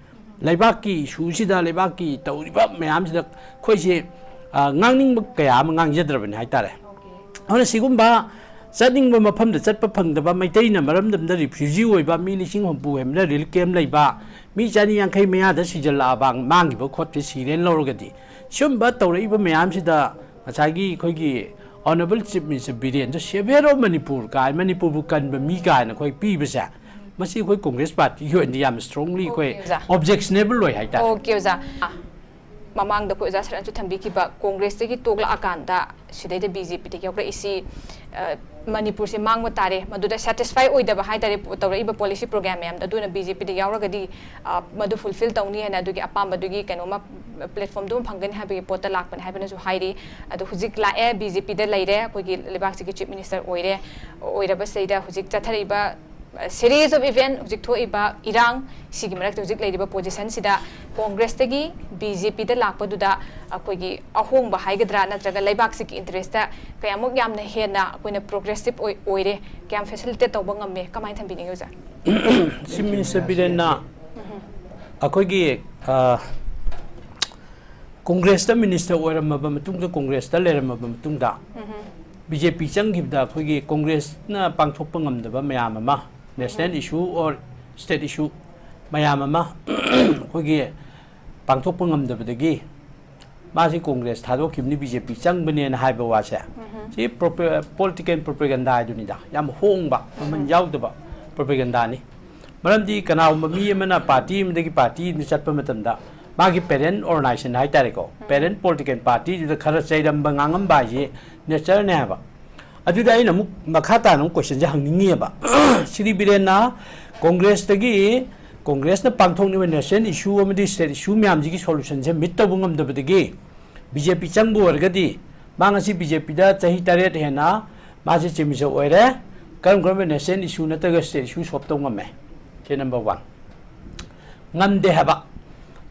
ꯂꯩꯕꯥꯛꯀꯤ issue ꯁꯤꯗ, ꯂꯩꯕꯥꯛꯀꯤ ꯇꯧꯔꯤꯕ ꯃꯌꯥꯝꯁꯤꯗ ꯑꯩꯈꯣꯏꯁꯦ, ꯑ, ꯉꯥꯡꯅꯤꯡꯕ ꯀꯌꯥ ꯑꯃ ꯉꯥꯡꯖꯗ꯭ꯔꯕꯅꯤ ꯍꯥꯏꯇꯥꯔꯦ꯫ ꯑꯗꯨꯅ ꯁꯤꯒꯨꯝꯕ ꯆꯠꯅꯤꯡꯕ ꯃꯐꯝꯗ ꯆꯠꯄ ꯐꯪꯗꯕ, ꯃꯩꯇꯩꯅ ꯃꯔꯝꯗꯝꯗ ꯔꯤꯐ꯭ꯌꯨꯖꯤ ꯑꯣꯏꯕ ꯃꯤ ꯂꯤꯁꯤꯡ ꯍꯨꯝꯐꯨ ꯍꯦꯟꯕꯅ ꯔꯤꯂꯤꯐ ꯀꯦꯝ ꯂꯩꯕ, ꯃꯤ ꯆꯅꯤ ꯌꯥꯡꯈꯩ ꯃꯌꯥꯗ ꯁꯤꯖꯜꯂꯛꯑꯕ, ꯃꯥꯡꯈꯤꯕ ꯈꯣꯠꯈꯤꯕ ꯁꯤꯔꯦꯅ ꯂꯧꯔꯒꯗꯤ, ꯁꯤꯒꯨꯝꯕ ꯇꯧꯔꯛꯏꯕ ꯃꯌꯥꯝꯁꯤꯗ ꯉꯁꯥꯏꯒꯤ ꯑꯩꯈꯣꯏꯒꯤ Honourable Chief Minister ꯕꯤꯔꯦꯟꯗ Saviour of Manipur ꯀꯥꯏ, ꯃꯅꯤꯄꯨꯔꯕꯨ ꯀꯟꯕ ꯃꯤ ꯀꯥꯏꯅ ꯑꯩꯈꯣꯏ ꯄꯤꯕꯁꯦ, ꯃꯁꯤ ꯑꯩꯈꯣꯏ ꯀꯣꯡꯒ꯭ꯔꯦꯁ ꯄꯥꯔꯇꯤꯒꯤ ꯑꯣꯏꯅꯗꯤ ꯌꯥꯝ strongly ꯑꯩꯈꯣꯏ ꯑꯣꯀꯦ, ꯑꯣꯖꯥ꯫ Objectionable ꯑꯣꯏ ꯍꯥꯏꯇꯥꯔꯦ꯫ ꯑꯣꯀꯦ, ꯑꯣꯖꯥ꯫ ꯃꯃꯥꯡꯗ ꯑꯩꯈꯣꯏ ꯑꯣꯖꯥ ꯁꯔꯠꯅꯁꯨ ꯊꯝꯕꯤꯈꯤꯕ, ꯀꯣꯡꯒ꯭ꯔꯦꯁꯇꯒꯤ ꯇꯣꯛꯂꯛꯑꯀꯥꯟꯗ ꯁꯤꯗꯩꯗ ꯕꯤ ꯖꯦ ꯄꯤꯗ ꯌꯥꯎꯔꯛꯏꯁꯤ, ꯑ, ꯃꯅꯤꯄꯨꯔꯁꯦ ꯃꯥꯡꯕ ꯇꯥꯔꯦ, ꯃꯗꯨꯗ satisfy ꯑꯣꯏꯗꯕ ꯍꯥꯏꯇꯥꯔꯦ, ꯄ-, ꯇꯧꯔꯛꯏꯕ policy program ꯃꯌꯥꯝꯗꯣ, ꯑꯗꯨꯅ ꯕꯤ ꯖꯦ ꯄꯤꯗ ꯌꯥꯎꯔꯒꯗꯤ, ꯑ, ꯃꯗꯨ fulfil ꯇꯧꯅꯤ ꯍꯥꯏꯅ ꯑꯗꯨꯒꯤ ꯑꯄꯥꯝꯕꯗꯨꯒꯤ ꯀꯩꯅꯣꯃ platformꯗꯨ ꯑꯃ ꯐꯪꯒꯅꯤ ꯍꯥꯏꯕꯒꯤ ꯄꯣꯠꯇ ꯂꯥꯛꯄꯅꯤ ꯍꯥꯏꯕꯅꯁꯨ ꯍꯥꯏꯔꯤ꯫ ꯑꯗꯣ ꯍꯧꯖꯤꯛ ꯂꯥꯛꯑꯦ, ꯕꯤ ꯖꯦ ꯄꯤꯗ ꯂꯩꯔꯦ, ꯑꯩꯈꯣꯏꯒꯤ ꯂꯩꯕꯥꯛꯁꯤꯒꯤ Chief Minister ꯑꯣꯏꯔꯦ, ꯑꯣꯏꯔꯕꯁꯤꯗꯩꯗ ꯍꯧꯖꯤꯛ ꯆꯠꯊꯔꯛꯏꯕ series of event, ꯍꯧꯖꯤꯛ ꯊꯣꯛꯏꯕ ꯏꯔꯥꯡ, ꯁꯤꯒꯤ ꯃꯔꯛꯇ ꯍꯧꯖꯤꯛ ꯂꯩꯔꯤꯕ positionꯁꯤꯗ ꯀꯣꯡꯒ꯭ꯔꯦꯁꯇꯒꯤ ꯕꯤ ꯖꯦ ꯄꯤꯗ ꯂꯥꯛꯄꯗꯨꯗ ꯑꯩꯈꯣꯏꯒꯤ ꯑꯍꯣꯡꯕ ꯍꯥꯏꯒꯗ꯭ꯔꯥ, ꯅꯠꯇ꯭ꯔꯒ ꯂꯩꯕꯥꯛꯁꯤꯒꯤ interestꯇ ꯀꯌꯥꯃꯨꯛ ꯌꯥꯝꯅ ꯍꯦꯟꯅ ꯑꯩꯈꯣꯏꯅ progressive ꯑꯣꯏ-, ꯑꯣꯏꯔꯦ, ꯀꯌꯥꯝ facilitate ꯇꯧꯕ ꯉꯝꯃꯦ, ꯀꯃꯥꯏꯅ ꯊꯝꯕꯤꯅꯤꯡꯉꯤ ꯑꯣꯖꯥ? Chief Minister ꯕꯤꯔꯦꯟꯅ ꯑꯩꯈꯣꯏꯒꯤ, ꯑ, ꯀꯣꯡꯒ꯭ꯔꯦꯁꯇ minister ꯑꯣꯏꯔꯝꯃꯕ ꯃꯇꯨꯡꯗ, ꯀꯣꯡꯒ꯭ꯔꯦꯁꯇ ꯂꯩꯔꯝꯃꯕ ꯃꯇꯨꯡꯗ, ꯕꯤ ꯖꯦ ꯄꯤ ꯆꯪꯈꯤꯕꯗ ꯑꯩꯈꯣꯏꯒꯤ ꯀꯣꯡꯒ꯭ꯔꯦꯁꯅ ꯄꯥꯡꯊꯣꯛꯄ ꯉꯝꯗꯕ ꯃꯌꯥꯝ ꯑꯃ, national issue or state issue ꯃꯌꯥꯝ ꯑꯃ ꯑꯩꯈꯣꯏꯒꯤ ꯄꯥꯡꯊꯣꯛꯄ ꯉꯝꯗꯕꯗꯒꯤ ꯃꯥꯁꯤ ꯀꯣꯡꯒ꯭ꯔꯦꯁ ꯊꯥꯗꯣꯛꯈꯤꯕꯅꯤ, ꯕꯤ ꯖꯦ ꯄꯤ ꯆꯪꯕꯅꯦꯅ ꯍꯥꯏꯕ ꯋꯥꯁꯦ, ꯁꯤ propa-, political propaganda ꯍꯥꯏꯗꯨꯅꯤꯗ, ꯌꯥꯝ ꯍꯣꯡꯕ, ꯃꯃꯜ ꯌꯥꯎꯗꯕ propagandaꯅꯤ꯫ ꯃꯔꯝꯗꯤ ꯀꯅꯥꯒꯨꯝꯕ ꯃꯤ ꯑꯃꯅ party ꯑꯃꯗꯒꯤ party ꯑꯃꯗ ꯆꯠꯄ ꯃꯇꯝꯗ ꯃꯥꯒꯤ parent organization ꯍꯥꯏꯇꯥꯔꯦꯀꯣ, parent political partyꯗꯨꯗ ꯈꯔ ꯆꯩꯔꯝꯕ ꯉꯥꯡꯉꯝꯕ ꯍꯥꯏꯁꯤ natureꯅꯦ ꯍꯥꯏꯕ꯫ ꯑꯗꯨꯗ ꯑꯩꯅ ꯑꯃꯨꯛ ꯃꯈꯥ ꯇꯥꯅ ꯑꯃꯨꯛ questionꯁꯦ ꯍꯪꯅꯤꯡꯉꯤꯑꯕ꯫ ꯁ꯭ꯔꯤ ꯕꯤꯔꯦꯟꯅ ꯀꯣꯡꯒ꯭ꯔꯦꯁꯇꯒꯤ, ꯀꯣꯡꯒ꯭ꯔꯦꯁꯅ ꯄꯥꯡꯊꯣꯛꯅꯤꯡꯕ national issue ꯑꯃꯗꯤ state issue ꯃꯌꯥꯝꯁꯤꯒꯤ solutionꯁꯦ meet ꯇꯧꯕ ꯉꯝꯗꯕꯗꯒꯤ ꯕꯤ ꯖꯦ ꯄꯤ ꯆꯪꯕ ꯑꯣꯏꯔꯒꯗꯤ ꯃꯥ ꯉꯁꯤ ꯕꯤ ꯖꯦ ꯄꯤꯗ ꯆꯍꯤ ꯇꯔꯦꯠ ꯍꯦꯟꯅ ꯃꯥꯁꯦ Chief Minister ꯑꯣꯏꯔꯦ꯫ ꯀꯔꯝ ꯀꯔꯝꯕ national issue ꯅꯠꯇ꯭ꯔꯒ state issue solve ꯇꯧ ꯉꯝꯃꯦ? ꯁꯤ number one꯫ ꯉꯝꯗꯦ ꯍꯥꯏꯕ꯫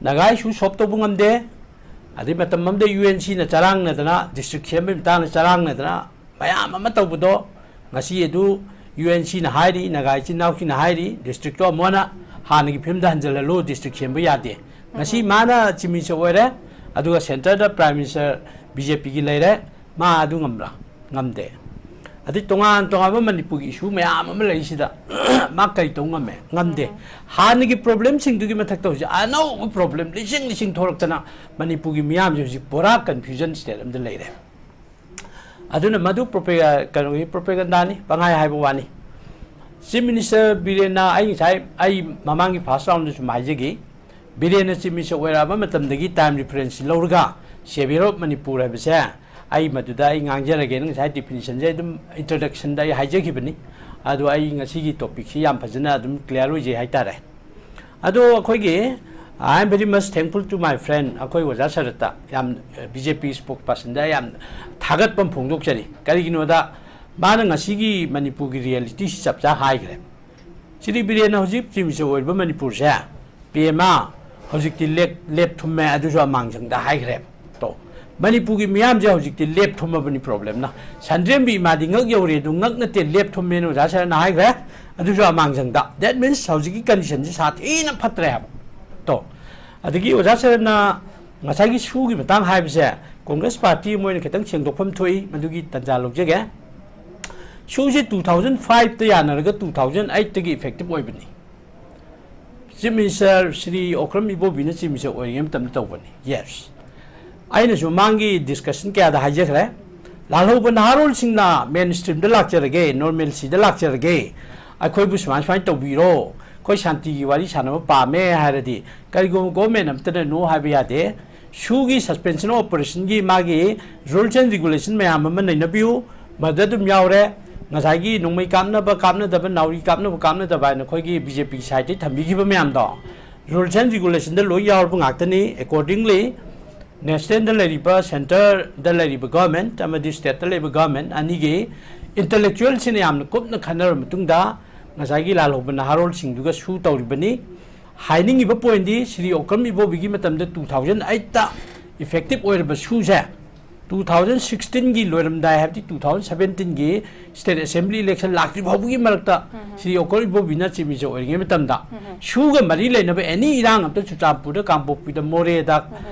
ꯅꯥꯒꯥ issue solve ꯇꯧꯕ ꯉꯝꯗꯦ꯫ ꯑꯗꯩ ꯃꯇꯝ ꯑꯃꯗ ꯌꯨ ꯑꯦꯟ ꯁꯤꯅ ꯆꯔꯥꯡꯅꯗꯅ, district ꯁꯦꯝꯕꯒꯤ ꯃꯇꯥꯡꯗ ꯆꯔꯥꯡꯅꯗꯅ ꯃꯌꯥꯝ ꯑꯃ ꯇꯧꯕꯗꯣ, ꯉꯁꯤ ꯑꯗꯨ ꯌꯨ ꯑꯦꯟ ꯁꯤꯅ ꯍꯥꯏꯔꯤ, ꯅꯥꯒꯥ ꯏꯆꯤꯟ ꯏꯅꯥꯎꯁꯤꯡꯅ ꯍꯥꯏꯔꯤ, districtꯇꯣ ꯑꯃꯨꯛ ꯍꯟꯅ ꯍꯥꯟꯅꯒꯤ ꯐꯤꯕꯝꯗ ꯍꯟꯖꯤꯜꯍꯜꯂꯨ, district ꯁꯦꯝꯕ ꯌꯥꯗꯦ꯫ ꯉꯁꯤ ꯃꯥꯅ Chief Minister ꯑꯣꯏꯔꯦ, ꯑꯗꯨꯒ centreꯗ Prime Minister ꯕꯤ ꯖꯦ ꯄꯤꯒꯤ ꯂꯩꯔꯦ, ꯃꯥ ꯑꯗꯨ ꯉꯝꯕ꯭ꯔꯥ? ꯉꯝꯗꯦ꯫ ꯑꯗꯩ ꯇꯣꯉꯥꯟ ꯇꯣꯉꯥꯟꯕ ꯃꯅꯤꯄꯨꯔꯒꯤ issue ꯃꯌꯥꯝ ꯑꯃ ꯂꯩꯔꯤꯁꯤꯗ ꯃꯥ ꯀꯔꯤ ꯇꯧ ꯉꯝꯃꯦ? ꯉꯝꯗꯦ꯫ ꯍꯥꯟꯅꯒꯤ problemꯁꯤꯡꯗꯨꯒꯤ ꯃꯊꯛꯇ ꯍꯧꯖꯤꯛ ꯑꯅꯧꯕ problem ꯂꯤꯁꯤꯡ ꯂꯤꯁꯤꯡ ꯊꯣꯔꯛꯇꯅ ꯃꯅꯤꯄꯨꯔꯒꯤ ꯃꯤꯌꯥꯝꯁꯦ ꯍꯧꯖꯤꯛ ꯄꯨꯔꯥ confusion state ꯑꯃꯗ ꯂꯩꯔꯦ꯫ ꯑꯗꯨꯅ ꯃꯗꯨ propag-, ꯀꯩꯅꯣꯒꯤ propagandaꯅꯤ, ꯄꯪꯍꯥꯏ ꯍꯥꯏꯕ ꯋꯥꯅꯤ꯫ Chief Minister ꯕꯤꯔꯦꯟꯅ, ꯑꯩ ꯉꯁꯥꯏ, ꯑꯩ ꯃꯃꯥꯡꯒꯤ first roundꯗꯁꯨ ꯍꯥꯏꯖꯈꯤ, ꯕꯤꯔꯦꯟꯅ Chief Minister ꯑꯣꯏꯔꯛꯑꯕ ꯃꯇꯝꯗꯒꯤ time reference ꯂꯧꯔꯒ Saviour of Manipur ꯍꯥꯏꯕꯁꯦ ꯑꯩ ꯃꯗꯨꯗ ꯑꯩ ꯉꯥꯡꯖꯔꯒꯦꯅ ꯉꯁꯥꯏ definitionꯁꯦ ꯑꯗꯨꯝ introductionꯗ ꯑꯩ ꯍꯥꯏꯖꯈꯤꯕꯅꯤ꯫ ꯑꯗꯣ ꯑꯩ ꯉꯁꯤꯒꯤ topicꯁꯤ ꯌꯥꯝ ꯐꯖꯅ ꯑꯗꯨꯝ clear ꯑꯣꯏꯖꯩ ꯍꯥꯏꯇꯥꯔꯦ꯫ ꯑꯗꯣ ꯑꯩꯈꯣꯏꯒꯤ, I am very much thankful to my friend, ꯑꯩꯈꯣꯏ ꯑꯣꯖꯥ ꯁꯔꯠꯇ ꯌꯥꯝ, BJP spokespersonꯗ ꯌꯥꯝ ꯊꯥꯒꯠꯄ ꯑꯃ ꯐꯣꯡꯗꯣꯛꯆꯔꯤ꯫ ꯀꯔꯤꯒꯤꯅꯣꯗ ꯃꯥꯅ ꯉꯁꯤꯒꯤ ꯃꯅꯤꯄꯨꯔꯒꯤ realityꯁꯤ ꯆꯞ ꯆꯥ ꯍꯥꯏꯈ꯭ꯔꯦ꯫ ꯁ꯭ꯔꯤ ꯕꯤꯔꯦꯟꯅ ꯍꯧꯖꯤꯛ Chief Minister ꯑꯣꯏꯔꯤꯕ ꯃꯅꯤꯄꯨꯔꯁꯦ, ꯄꯤ ꯑꯦꯝ ꯑꯥ, ꯍꯧꯖꯤꯛꯇꯤ ꯂꯦꯞ-, ꯂꯦꯞ ꯊꯨꯝꯃꯦ, ꯑꯗꯨꯁꯨ ꯑꯃꯥꯡꯖꯪꯗ ꯍꯥꯏꯈ꯭ꯔꯦ꯫ ꯇꯣ, ꯃꯅꯤꯄꯨꯔꯒꯤ ꯃꯤꯌꯥꯝꯁꯦ ꯍꯧꯖꯤꯛꯇꯤ ꯂꯦꯞ ꯊꯨꯝꯃꯕꯅꯤ problemꯅ꯫ ꯁꯟꯗ꯭ꯔꯦꯝꯕꯤ ꯏꯃꯥꯗꯤ ꯉꯛ ꯌꯧꯔꯦ, ꯑꯗꯨ ꯉꯛ ꯅꯠꯇꯦ, ꯂꯦꯞ ꯊꯨꯝꯃꯦꯅ ꯑꯣꯖꯥ ꯁꯔꯅ ꯍꯥꯏꯈ꯭ꯔꯦ, ꯑꯗꯨꯁꯨ ꯑꯃꯥꯡꯖꯪꯗ꯫ That means ꯍꯧꯖꯤꯛꯀꯤ conditionꯁꯤ ꯁꯥꯊꯤꯅ ꯐꯠꯇ꯭ꯔꯦ ꯍꯥꯏꯕ꯫ ꯇꯣ, ꯑꯗꯒꯤ ꯑꯣꯖꯥ ꯁꯔꯅ ꯉꯁꯥꯏꯒꯤ ꯁꯨꯒꯤ ꯃꯇꯥꯡ ꯍꯥꯏꯕꯁꯦ, Congress party ꯃꯣꯏꯅ ꯈꯤꯇꯪ ꯁꯦꯡꯗꯣꯛꯐꯝ ꯊꯣꯛꯏ, ꯃꯗꯨꯒꯤ ꯇꯟꯖꯥ ꯂꯧꯖꯒꯦ꯫ ꯁꯨꯁꯦ two thousand fiveꯇ ꯌꯥꯅꯔꯒ two thousand eightꯇꯒꯤ effective ꯑꯣꯏꯕꯅꯤ꯫ Chief Minister Shri Okram ꯏꯕꯣꯕꯤꯅ Chief Minister ꯑꯣꯏꯔꯤꯉꯩ ꯃꯇꯝꯗ ꯇꯧꯕꯅꯤ꯫ Yes꯫ ꯑꯩꯅꯁꯨ ꯃꯃꯥꯡꯒꯤ discussion ꯀꯌꯥꯗ ꯍꯥꯏꯖꯈ꯭ꯔꯦ, ꯂꯥꯜꯍꯧꯕ ꯅꯍꯥꯔꯣꯜꯁꯤꯡꯅ mainstreamꯗ ꯂꯥꯛꯆꯔꯒꯦ, normalcyꯗ ꯂꯥꯛꯆꯔꯒꯦ, ꯑꯩꯈꯣꯏꯕꯨ ꯁꯨꯃꯥꯏ ꯁꯨꯃꯥꯏꯅ ꯇꯧꯕꯤꯔꯣ, ꯑꯩꯈꯣꯏ ꯁꯥꯟꯇꯤꯒꯤ ꯋꯥꯔꯤ ꯁꯥꯟꯅꯕ ꯄꯥꯝꯃꯦ ꯍꯥꯏꯔꯗꯤ ꯀꯔꯤꯒꯨꯝꯕ government ꯑꯃꯠꯇꯅ no ꯍꯥꯏꯕ ꯌꯥꯗꯦ꯫ ꯁꯨꯒꯤ suspension of operationꯒꯤ ꯃꯥꯒꯤ rules and regulation ꯃꯌꯥꯝ ꯑꯃ ꯅꯩꯅꯕꯤꯌꯨ, ꯃꯗꯨꯗ ꯑꯗꯨꯝ ꯌꯥꯎꯔꯦ꯫ ꯉꯁꯥꯏꯒꯤ ꯅꯣꯡꯃꯩ ꯀꯥꯞꯅꯕ ꯀꯥꯞꯅꯗꯕ, ꯅꯥꯎꯔꯤ ꯀꯥꯞꯅꯕ ꯀꯥꯞꯅꯗꯕ ꯍꯥꯏꯅ ꯑꯩꯈꯣꯏꯒꯤ BJPꯒꯤ sideꯇꯒꯤ ꯊꯝꯕꯤꯈꯤꯕ ꯃꯌꯥꯝꯗꯣ rules and regulationꯗ ꯂꯣꯏ ꯌꯥꯎꯔꯕ ꯉꯥꯛꯇꯅꯤ꯫ Accordingly nationalꯗ ꯂꯩꯔꯤꯕ, centreꯗ ꯂꯩꯔꯤꯕ government ꯑꯃꯗꯤ stateꯇ ꯂꯩꯔꯤꯕ government ꯑꯅꯤꯒꯤ intellectualꯁꯤꯡꯅ ꯌꯥꯝꯅ ꯀꯨꯞꯅ ꯈꯟꯅꯔꯕ ꯃꯇꯨꯡꯗ ꯉꯁꯥꯏꯒꯤ ꯂꯥꯜꯍꯧꯕ ꯅꯍꯥꯔꯣꯜꯁꯤꯡꯗꯨꯒ ꯁꯨ ꯇꯧꯔꯤꯕꯅꯤ꯫ ꯍꯥꯏꯅꯤꯡꯉꯤꯕ pointꯗꯤ ꯁ꯭ꯔꯤ ꯑꯣꯀ꯭ꯔꯝ ꯏꯕꯣꯕꯤꯒꯤ ꯃꯇꯝꯗ two thousand eightꯇ effective ꯑꯣꯏꯔꯕ ꯁꯨꯁꯦ two thousand sixteenꯒꯤ ꯂꯣꯏꯔꯝꯗꯥꯏ, ꯍꯥꯏꯕꯗꯤ two thousand seventeenꯒꯤ state assembly election ꯂꯥꯛꯇ꯭ꯔꯤ ꯐꯥꯎꯕꯒꯤ ꯃꯔꯛꯇ ꯁ꯭ꯔꯤ ꯑꯣꯀ꯭ꯔꯝ ꯏꯕꯣꯕꯤꯅ Chief Minister ꯑꯣꯏꯔꯤꯉꯩ ꯃꯇꯝꯗ ꯁꯨꯒ ꯃꯔꯤ ꯂꯩꯅꯕ any ꯏꯔꯥꯡ ꯑꯝꯇ ꯆꯨꯔꯆꯥꯟꯄꯨꯔꯗ, ꯀꯥꯡꯄꯣꯛꯄꯤꯗ, ꯃꯣꯔꯦꯗ,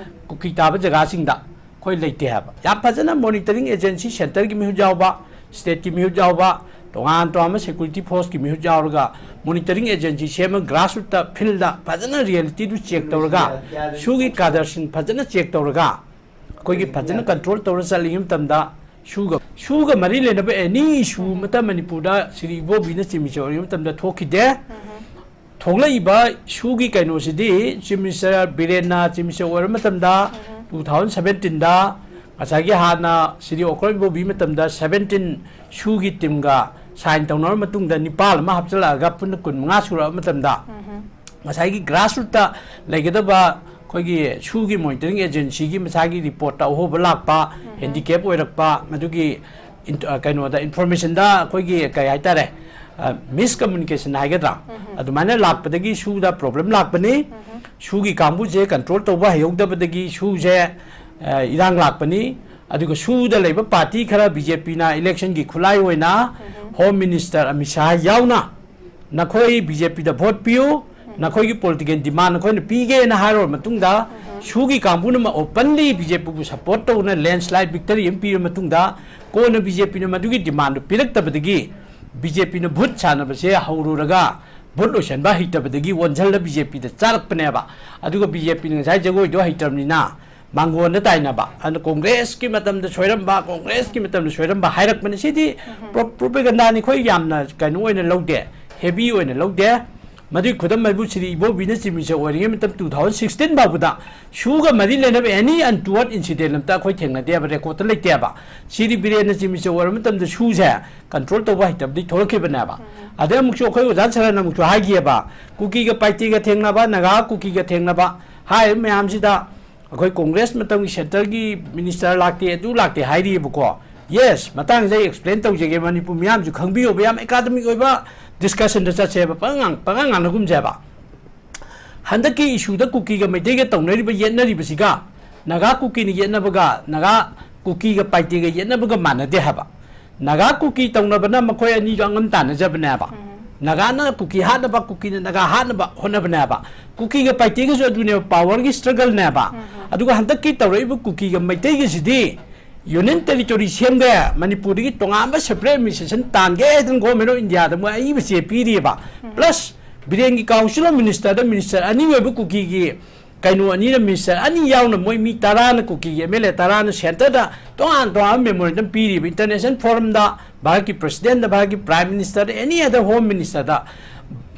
ꯀꯨꯀꯤ ꯇꯥꯕ ꯖꯒꯥꯁꯤꯡꯗ ꯑꯩꯈꯣꯏ ꯂꯩꯇꯦ ꯍꯥꯏꯕ꯫ ꯌꯥꯝ ꯐꯖꯅ monitoring agency centreꯒꯤ ꯃꯤꯍꯨꯠ ꯌꯥꯎꯕ, ꯁ꯭ꯇꯦꯠꯀꯤ ꯃꯤꯍꯨꯠ ꯌꯥꯎꯕ, ꯇꯣꯉꯥꯟ ꯇꯣꯉꯥꯟꯕ ꯁꯦꯀ꯭ꯌꯨꯔꯤꯇꯤ ꯐꯣꯔꯁꯀꯤ ꯃꯤꯍꯨꯠ ꯌꯥꯎꯔꯒ, ꯃꯣꯅꯤꯇꯔꯤꯡ ꯑꯦꯖꯦꯟꯁꯤ ꯁꯦꯝꯃ, ꯒ꯭ꯔꯥꯁꯔꯨꯠꯇ, ꯐꯤꯜꯗ ꯐꯖꯅ ꯔꯤꯌꯦꯂꯤꯇꯤꯗꯨ ꯆꯦꯛ ꯇꯧꯔꯒ, ꯁꯨꯒꯤ ꯀꯥꯗꯔꯁꯤꯡ ꯐꯖꯅ ꯆꯦꯛ ꯇꯧꯔꯒ, ꯑꯩꯈꯣꯏꯒꯤ ꯐꯖꯅ ꯀꯟꯇ꯭ꯔꯣꯜ ꯇꯧꯔ ꯆꯠꯂꯤꯉꯩ ꯃꯇꯝꯗ, ꯁꯨꯒ ꯁꯨꯒ ꯃꯔꯤ ꯂꯩꯅꯕ ꯑꯦꯅꯤ ꯏꯁꯨ ꯑꯃꯠꯇ ꯃꯅꯤꯄꯨꯔꯗ ꯁ꯭ꯔꯤ ꯏꯕꯣꯕꯤꯅ ꯆꯤꯃꯤꯆꯧ ꯑꯣꯏꯔꯤꯉꯩ ꯃꯇꯝꯗ ꯊꯣꯛꯈꯤꯗꯦ꯫ ꯊꯣꯛꯂꯛꯏꯕ ꯁꯨꯒꯤ ꯀꯩꯅꯣꯁꯤꯗꯤ ꯆꯤꯐ ꯃꯤꯅꯤꯁꯇꯔ ꯕꯤꯔꯦꯟꯅ ꯆꯤꯐ ꯃꯤꯅꯤꯁꯇꯔ ꯑꯣꯏꯔ ꯃꯇꯝꯗ, ꯇꯨ ꯊꯥꯎꯖꯟ ꯁꯕꯦꯟꯇꯤꯟꯗ, ꯉꯁꯥꯏꯒꯤ ꯍꯥꯟꯅ ꯁ꯭ꯔꯤ ꯑꯣꯀ꯭ꯔꯝ ꯏꯕꯣꯕꯤ ꯃꯇꯝꯗ ꯁꯕꯦꯟꯇꯤꯟ ꯁꯨꯒꯤ ꯇꯤꯝꯒ ꯁꯥꯏꯟ ꯇꯧꯅꯔ ꯃꯇꯨꯡꯗ, ꯅꯤꯄꯥꯜ ꯑꯃ ꯍꯥꯞꯆꯤꯜꯂꯛꯑꯒ ꯄꯨꯟꯅ ꯀꯨꯟ ꯃꯉꯥ ꯁꯨꯔꯛꯑ ꯃꯇꯝꯗ, ꯉꯁꯥꯏꯒꯤ ꯒ꯭ꯔꯥꯁꯔꯨꯠꯇ ꯂꯩꯒꯗꯕ ꯑꯩꯈꯣꯏꯒꯤ ꯁꯨꯒꯤ ꯃꯣꯅꯤꯇꯔꯤꯡ ꯑꯦꯖꯦꯟꯁꯤꯒꯤ ꯃꯁꯥꯒꯤ ꯔꯤꯄꯣꯔꯠꯇ ꯑꯍꯣꯕ ꯂꯥꯛꯄ, ꯍꯦꯟꯗꯤꯀꯦꯞ ꯑꯣꯏꯔꯛꯄ, ꯃꯗꯨꯒꯤ ꯏꯟ-, ꯑ, ꯀꯩꯅꯣꯗ, ꯏꯟꯐꯣꯔꯃꯦꯁꯟꯗ ꯑꯩꯈꯣꯏꯒꯤ, ꯀꯩ ꯍꯥꯏꯇꯥꯔꯦ, ꯑ, ꯃꯤꯁꯀꯝꯃꯨꯅꯤꯀꯦꯁꯟ ꯍꯥꯏꯒꯗ꯭ꯔꯥ, ꯑꯗꯨꯃꯥꯏꯅ ꯂꯥꯛꯄꯗꯒꯤ ꯁꯨꯗ ꯄ꯭ꯔꯣꯕ꯭ꯂꯦꯝ ꯂꯥꯛꯄꯅꯤ꯫ ꯁꯨꯒꯤ ꯀꯥꯡꯕꯨꯁꯦ ꯀꯟꯇ꯭ꯔꯣꯜ ꯇꯧꯕ ꯍꯩꯍꯧꯗꯕꯗꯒꯤ ꯁꯨꯁꯦ, ꯑ, ꯏꯔꯥꯡ ꯂꯥꯛꯄꯅꯤ꯫ ꯑꯗꯨꯒ ꯁꯨꯗ ꯂꯩꯕ ꯄꯥꯔꯇꯤ ꯈꯔ, ꯕꯤ ꯖꯦ ꯄꯤꯅ ꯏꯂꯦꯛꯁꯟꯒꯤ ꯈꯨꯠꯂꯥꯏ ꯑꯣꯏꯅ ꯍꯣꯝ ꯃꯤꯅꯤꯁꯇꯔ ꯑꯃꯤꯠ ꯁꯥꯍ ꯌꯥꯎꯅ, "ꯅꯈꯣꯏ ꯕꯤ ꯖꯦ ꯄꯤꯗ ꯚꯣꯠ ꯄꯤꯌꯨ, ꯅꯈꯣꯏꯒꯤ ꯄꯣꯂꯤꯇꯤꯀꯦꯜ ꯗꯤꯃꯥꯟ ꯅꯈꯣꯏꯅ ꯄꯤꯒꯦꯅ" ꯍꯥꯏꯔꯕ ꯃꯇꯨꯡꯗ, ꯁꯨꯒꯤ ꯀꯥꯡꯕꯨꯅ ꯑꯣꯄꯟꯂꯤ ꯕꯤ ꯖꯦ ꯄꯤꯕꯨ ꯁꯄꯣꯔꯠ ꯇꯧꯅ ꯂꯦꯟꯁꯂꯥꯏꯠ ꯚꯤꯛꯇꯔꯤ ꯑꯃ ꯄꯤꯔꯕ ꯃꯇꯨꯡꯗ, ꯀꯣꯟꯅ ꯕꯤ ꯖꯦ ꯄꯤꯅ ꯃꯗꯨꯒꯤ ꯗꯤꯃꯥꯟꯗꯨ ꯄꯤꯔꯛꯇꯕꯗꯒꯤ, ꯕꯤ ꯖꯦ ꯄꯤꯅ ꯚꯨꯠ ꯁꯥꯟꯅꯕꯁꯦ ꯍꯧꯔꯨꯔꯒ, ꯚꯨꯠ ꯂꯣꯏꯁꯟꯕ ꯍꯩꯇꯕꯗꯒꯤ ꯑꯣꯟꯁꯤꯜꯂ ꯕꯤ ꯖꯦ ꯄꯤꯗ ꯆꯥꯔꯛꯄꯅꯦꯕ꯫ ꯑꯗꯨꯒ ꯕꯤ ꯖꯦ ꯄꯤꯅ ꯉꯁꯥꯏ ꯖꯒꯣꯏꯗꯣ ꯍꯩꯇ꯭ꯔꯕꯅꯤꯅ, ꯃꯥꯡꯒꯣꯟꯗ ꯇꯥꯏꯅꯕ, ꯑꯗꯨꯅ ꯀꯣꯡꯒ꯭ꯔꯦꯁꯀꯤ ꯃꯇꯝꯗ ꯁꯣꯏꯔꯝꯕ, ꯀꯣꯡꯒ꯭ꯔꯦꯁꯀꯤ ꯃꯇꯝꯗ ꯁꯣꯏꯔꯝꯕ ꯍꯥꯏꯔꯛꯄꯅꯤ꯫ ꯁꯤꯗꯤ ꯄ꯭ꯔꯣ-, ꯄ꯭ꯔꯣꯄꯦꯒꯟꯗꯥꯅꯤ, ꯑꯩꯈꯣꯏ ꯌꯥꯝꯅ ꯀꯩꯅꯣ ꯑꯣꯏꯅ ꯂꯧꯗꯦ, ꯍꯦꯚꯤ ꯑꯣꯏꯅ ꯂꯧꯗꯦ꯫ ꯃꯗꯨꯒꯤ ꯈꯨꯗꯝ ꯍꯥꯏꯕꯨ ꯁ꯭ꯔꯤ ꯏꯕꯣꯕꯤꯅ ꯆꯤꯐ ꯃꯤꯅꯤꯁꯇꯔ ꯑꯣꯏꯔꯤꯉꯩ ꯃꯇꯝ ꯇꯨ ꯊꯥꯎꯖꯟ ꯁꯤꯛꯁꯇꯤꯟ ꯐꯥꯎꯕꯗ ꯁꯨꯒ ꯃꯔꯤ ꯂꯩꯅꯕ ꯑꯦꯅꯤ ꯑꯟꯇꯨꯋꯥꯔꯗ ꯏꯟꯁꯤꯗꯦꯟ ꯑꯝꯇ ꯑꯩꯈꯣꯏ ꯊꯦꯡꯅꯗꯦꯕ, ꯔꯦꯀꯣꯔꯠꯇ ꯂꯩꯇꯦꯕ꯫ ꯁ꯭ꯔꯤ ꯕꯤꯔꯦꯟꯅ ꯆꯤꯐ ꯃꯤꯅꯤꯁꯇꯔ ꯑꯣꯏꯔꯕ ꯃꯇꯝꯗ ꯁꯨꯁꯦ ꯀꯟꯇ꯭ꯔꯣꯜ ꯇꯧꯕ ꯍꯩꯇꯕꯗꯒꯤ ꯊꯣꯛꯂꯛꯈꯤꯕꯅꯦꯕ꯫ ꯑꯗꯩ ꯑꯃꯨꯛꯁꯨ ꯑꯩꯈꯣꯏ ꯑꯣꯖꯥ ꯁꯔꯅ ꯑꯃꯨꯛꯁꯨ ꯍꯥꯏꯈꯤꯑꯕ, ꯀꯨꯀꯤꯒ ꯄꯥꯏꯇꯦꯒ ꯊꯦꯡꯅꯕ, ꯅꯥꯒꯥ ꯀꯨꯀꯤꯒ ꯊꯦꯡꯅꯕ ꯍꯥꯏꯔꯤꯕ ꯃꯌꯥꯝꯁꯤꯗ ꯑꯩꯈꯣꯏ ꯀꯣꯡꯒ꯭ꯔꯦꯁ ꯃꯇꯝꯒꯤ ꯁꯦꯟꯇꯔꯒꯤ ꯃꯤꯅꯤꯁꯇꯔ ꯂꯥꯛꯇꯦ, ꯑꯗꯨ ꯂꯥꯛꯇꯦ ꯍꯥꯏꯔꯤꯑꯕꯀꯣ꯫ ꯌꯦꯁ, ꯃꯇꯥꯡꯁꯤꯗ ꯑꯩ ꯑꯦꯛꯁꯄ꯭ꯂꯦꯟ ꯇꯧꯖꯒꯦ, ꯃꯅꯤꯄꯨꯔ ꯃꯤꯌꯥꯝꯁꯨ ꯈꯪꯕꯤꯌꯣꯕ, ꯌꯥꯝ ꯑꯦꯀꯥꯗꯃꯤꯛ ꯑꯣꯏꯕ ꯗꯤꯁꯀꯁꯟꯗ ꯆꯠꯁꯦꯕ, ꯄꯉꯥꯡ, ꯄꯉꯥꯡ ꯉꯥꯡꯅꯒꯨꯝꯁꯦꯕ꯫ ꯍꯟꯗꯛꯀꯤ ꯏꯁꯨꯗ ꯀꯨꯀꯤꯒ ꯃꯩꯇꯩꯒ ꯇꯧꯅꯔꯤꯕ, ꯌꯦꯠꯅꯔꯤꯕꯁꯤꯒ, ꯅꯥꯒꯥ ꯀꯨꯀꯤꯅ ꯌꯦꯠꯅꯕꯒ, ꯅꯥꯒꯥ ꯀꯨꯀꯤꯒ ꯄꯥꯏꯇꯦꯒ ꯌꯦꯠꯅꯕꯒ ꯃꯥꯟꯅꯗꯦ ꯍꯥꯏꯕ꯫ ꯅꯥꯒꯥ ꯀꯨꯀꯤ ꯇꯧꯅꯕꯅ ꯃꯈꯣꯏ ꯑꯅꯤꯁꯨ ꯑꯉꯝ ꯇꯥꯟꯅꯖꯕꯅꯦꯕ꯫ ꯅꯥꯒꯥꯅ ꯀꯨꯀꯤ ꯍꯥꯠꯅꯕ, ꯀꯨꯀꯤꯅ ꯅꯥꯒꯥ ꯍꯥꯠꯅꯕ ꯍꯣꯠꯅꯕꯅꯦꯕ꯫ ꯀꯨꯀꯤꯒ ꯄꯥꯏꯇꯦꯒꯁꯨ ꯑꯗꯨꯅꯦꯕ, ꯄꯥꯋꯔꯒꯤ ꯁ꯭ꯇ꯭ꯔꯒꯜꯅꯦꯕ꯫ ꯑꯗꯨꯒ ꯍꯟꯗꯛꯀꯤ ꯇꯧꯔꯛꯏꯕ ꯀꯨꯀꯤꯒ ꯃꯩꯇꯩꯒꯁꯤꯗꯤ Union Territory ꯁꯦꯝꯒꯦ, ꯃꯅꯤꯄꯨꯔꯗꯒꯤ ꯇꯣꯉꯥꯟꯕ separate administration ꯇꯥꯟꯒꯦ ꯍꯥꯏꯗꯅ Government of India ꯗ ꯃꯣꯏ ꯑꯏꯕ ꯆꯦ ꯄꯤꯔꯤꯑꯕ꯫ Plus ꯕꯤꯔꯦꯟꯒꯤ Council of Minister the minister ꯑꯅꯤ ꯑꯣꯏꯕ ꯀꯨꯀꯤꯒꯤ ꯀꯩꯅꯣ ꯑꯅꯤꯅ, minister ꯑꯅꯤ ꯌꯥꯎꯅ ꯃꯣꯏ ꯃꯤ ꯇꯔꯥꯅ, ꯀꯨꯀꯤꯒꯤ M L A ꯇꯔꯥꯅ centre ꯗ ꯇꯣꯉꯥꯟ ꯇꯣꯉꯥꯟꯕ memorandum ꯄꯤꯔꯤꯕ, international forum ꯗ, ꯚꯥꯔꯠꯀꯤ President ꯗ, ꯚꯥꯔꯠꯀꯤ Prime Minister ꯗ, any other Home Minister ꯗ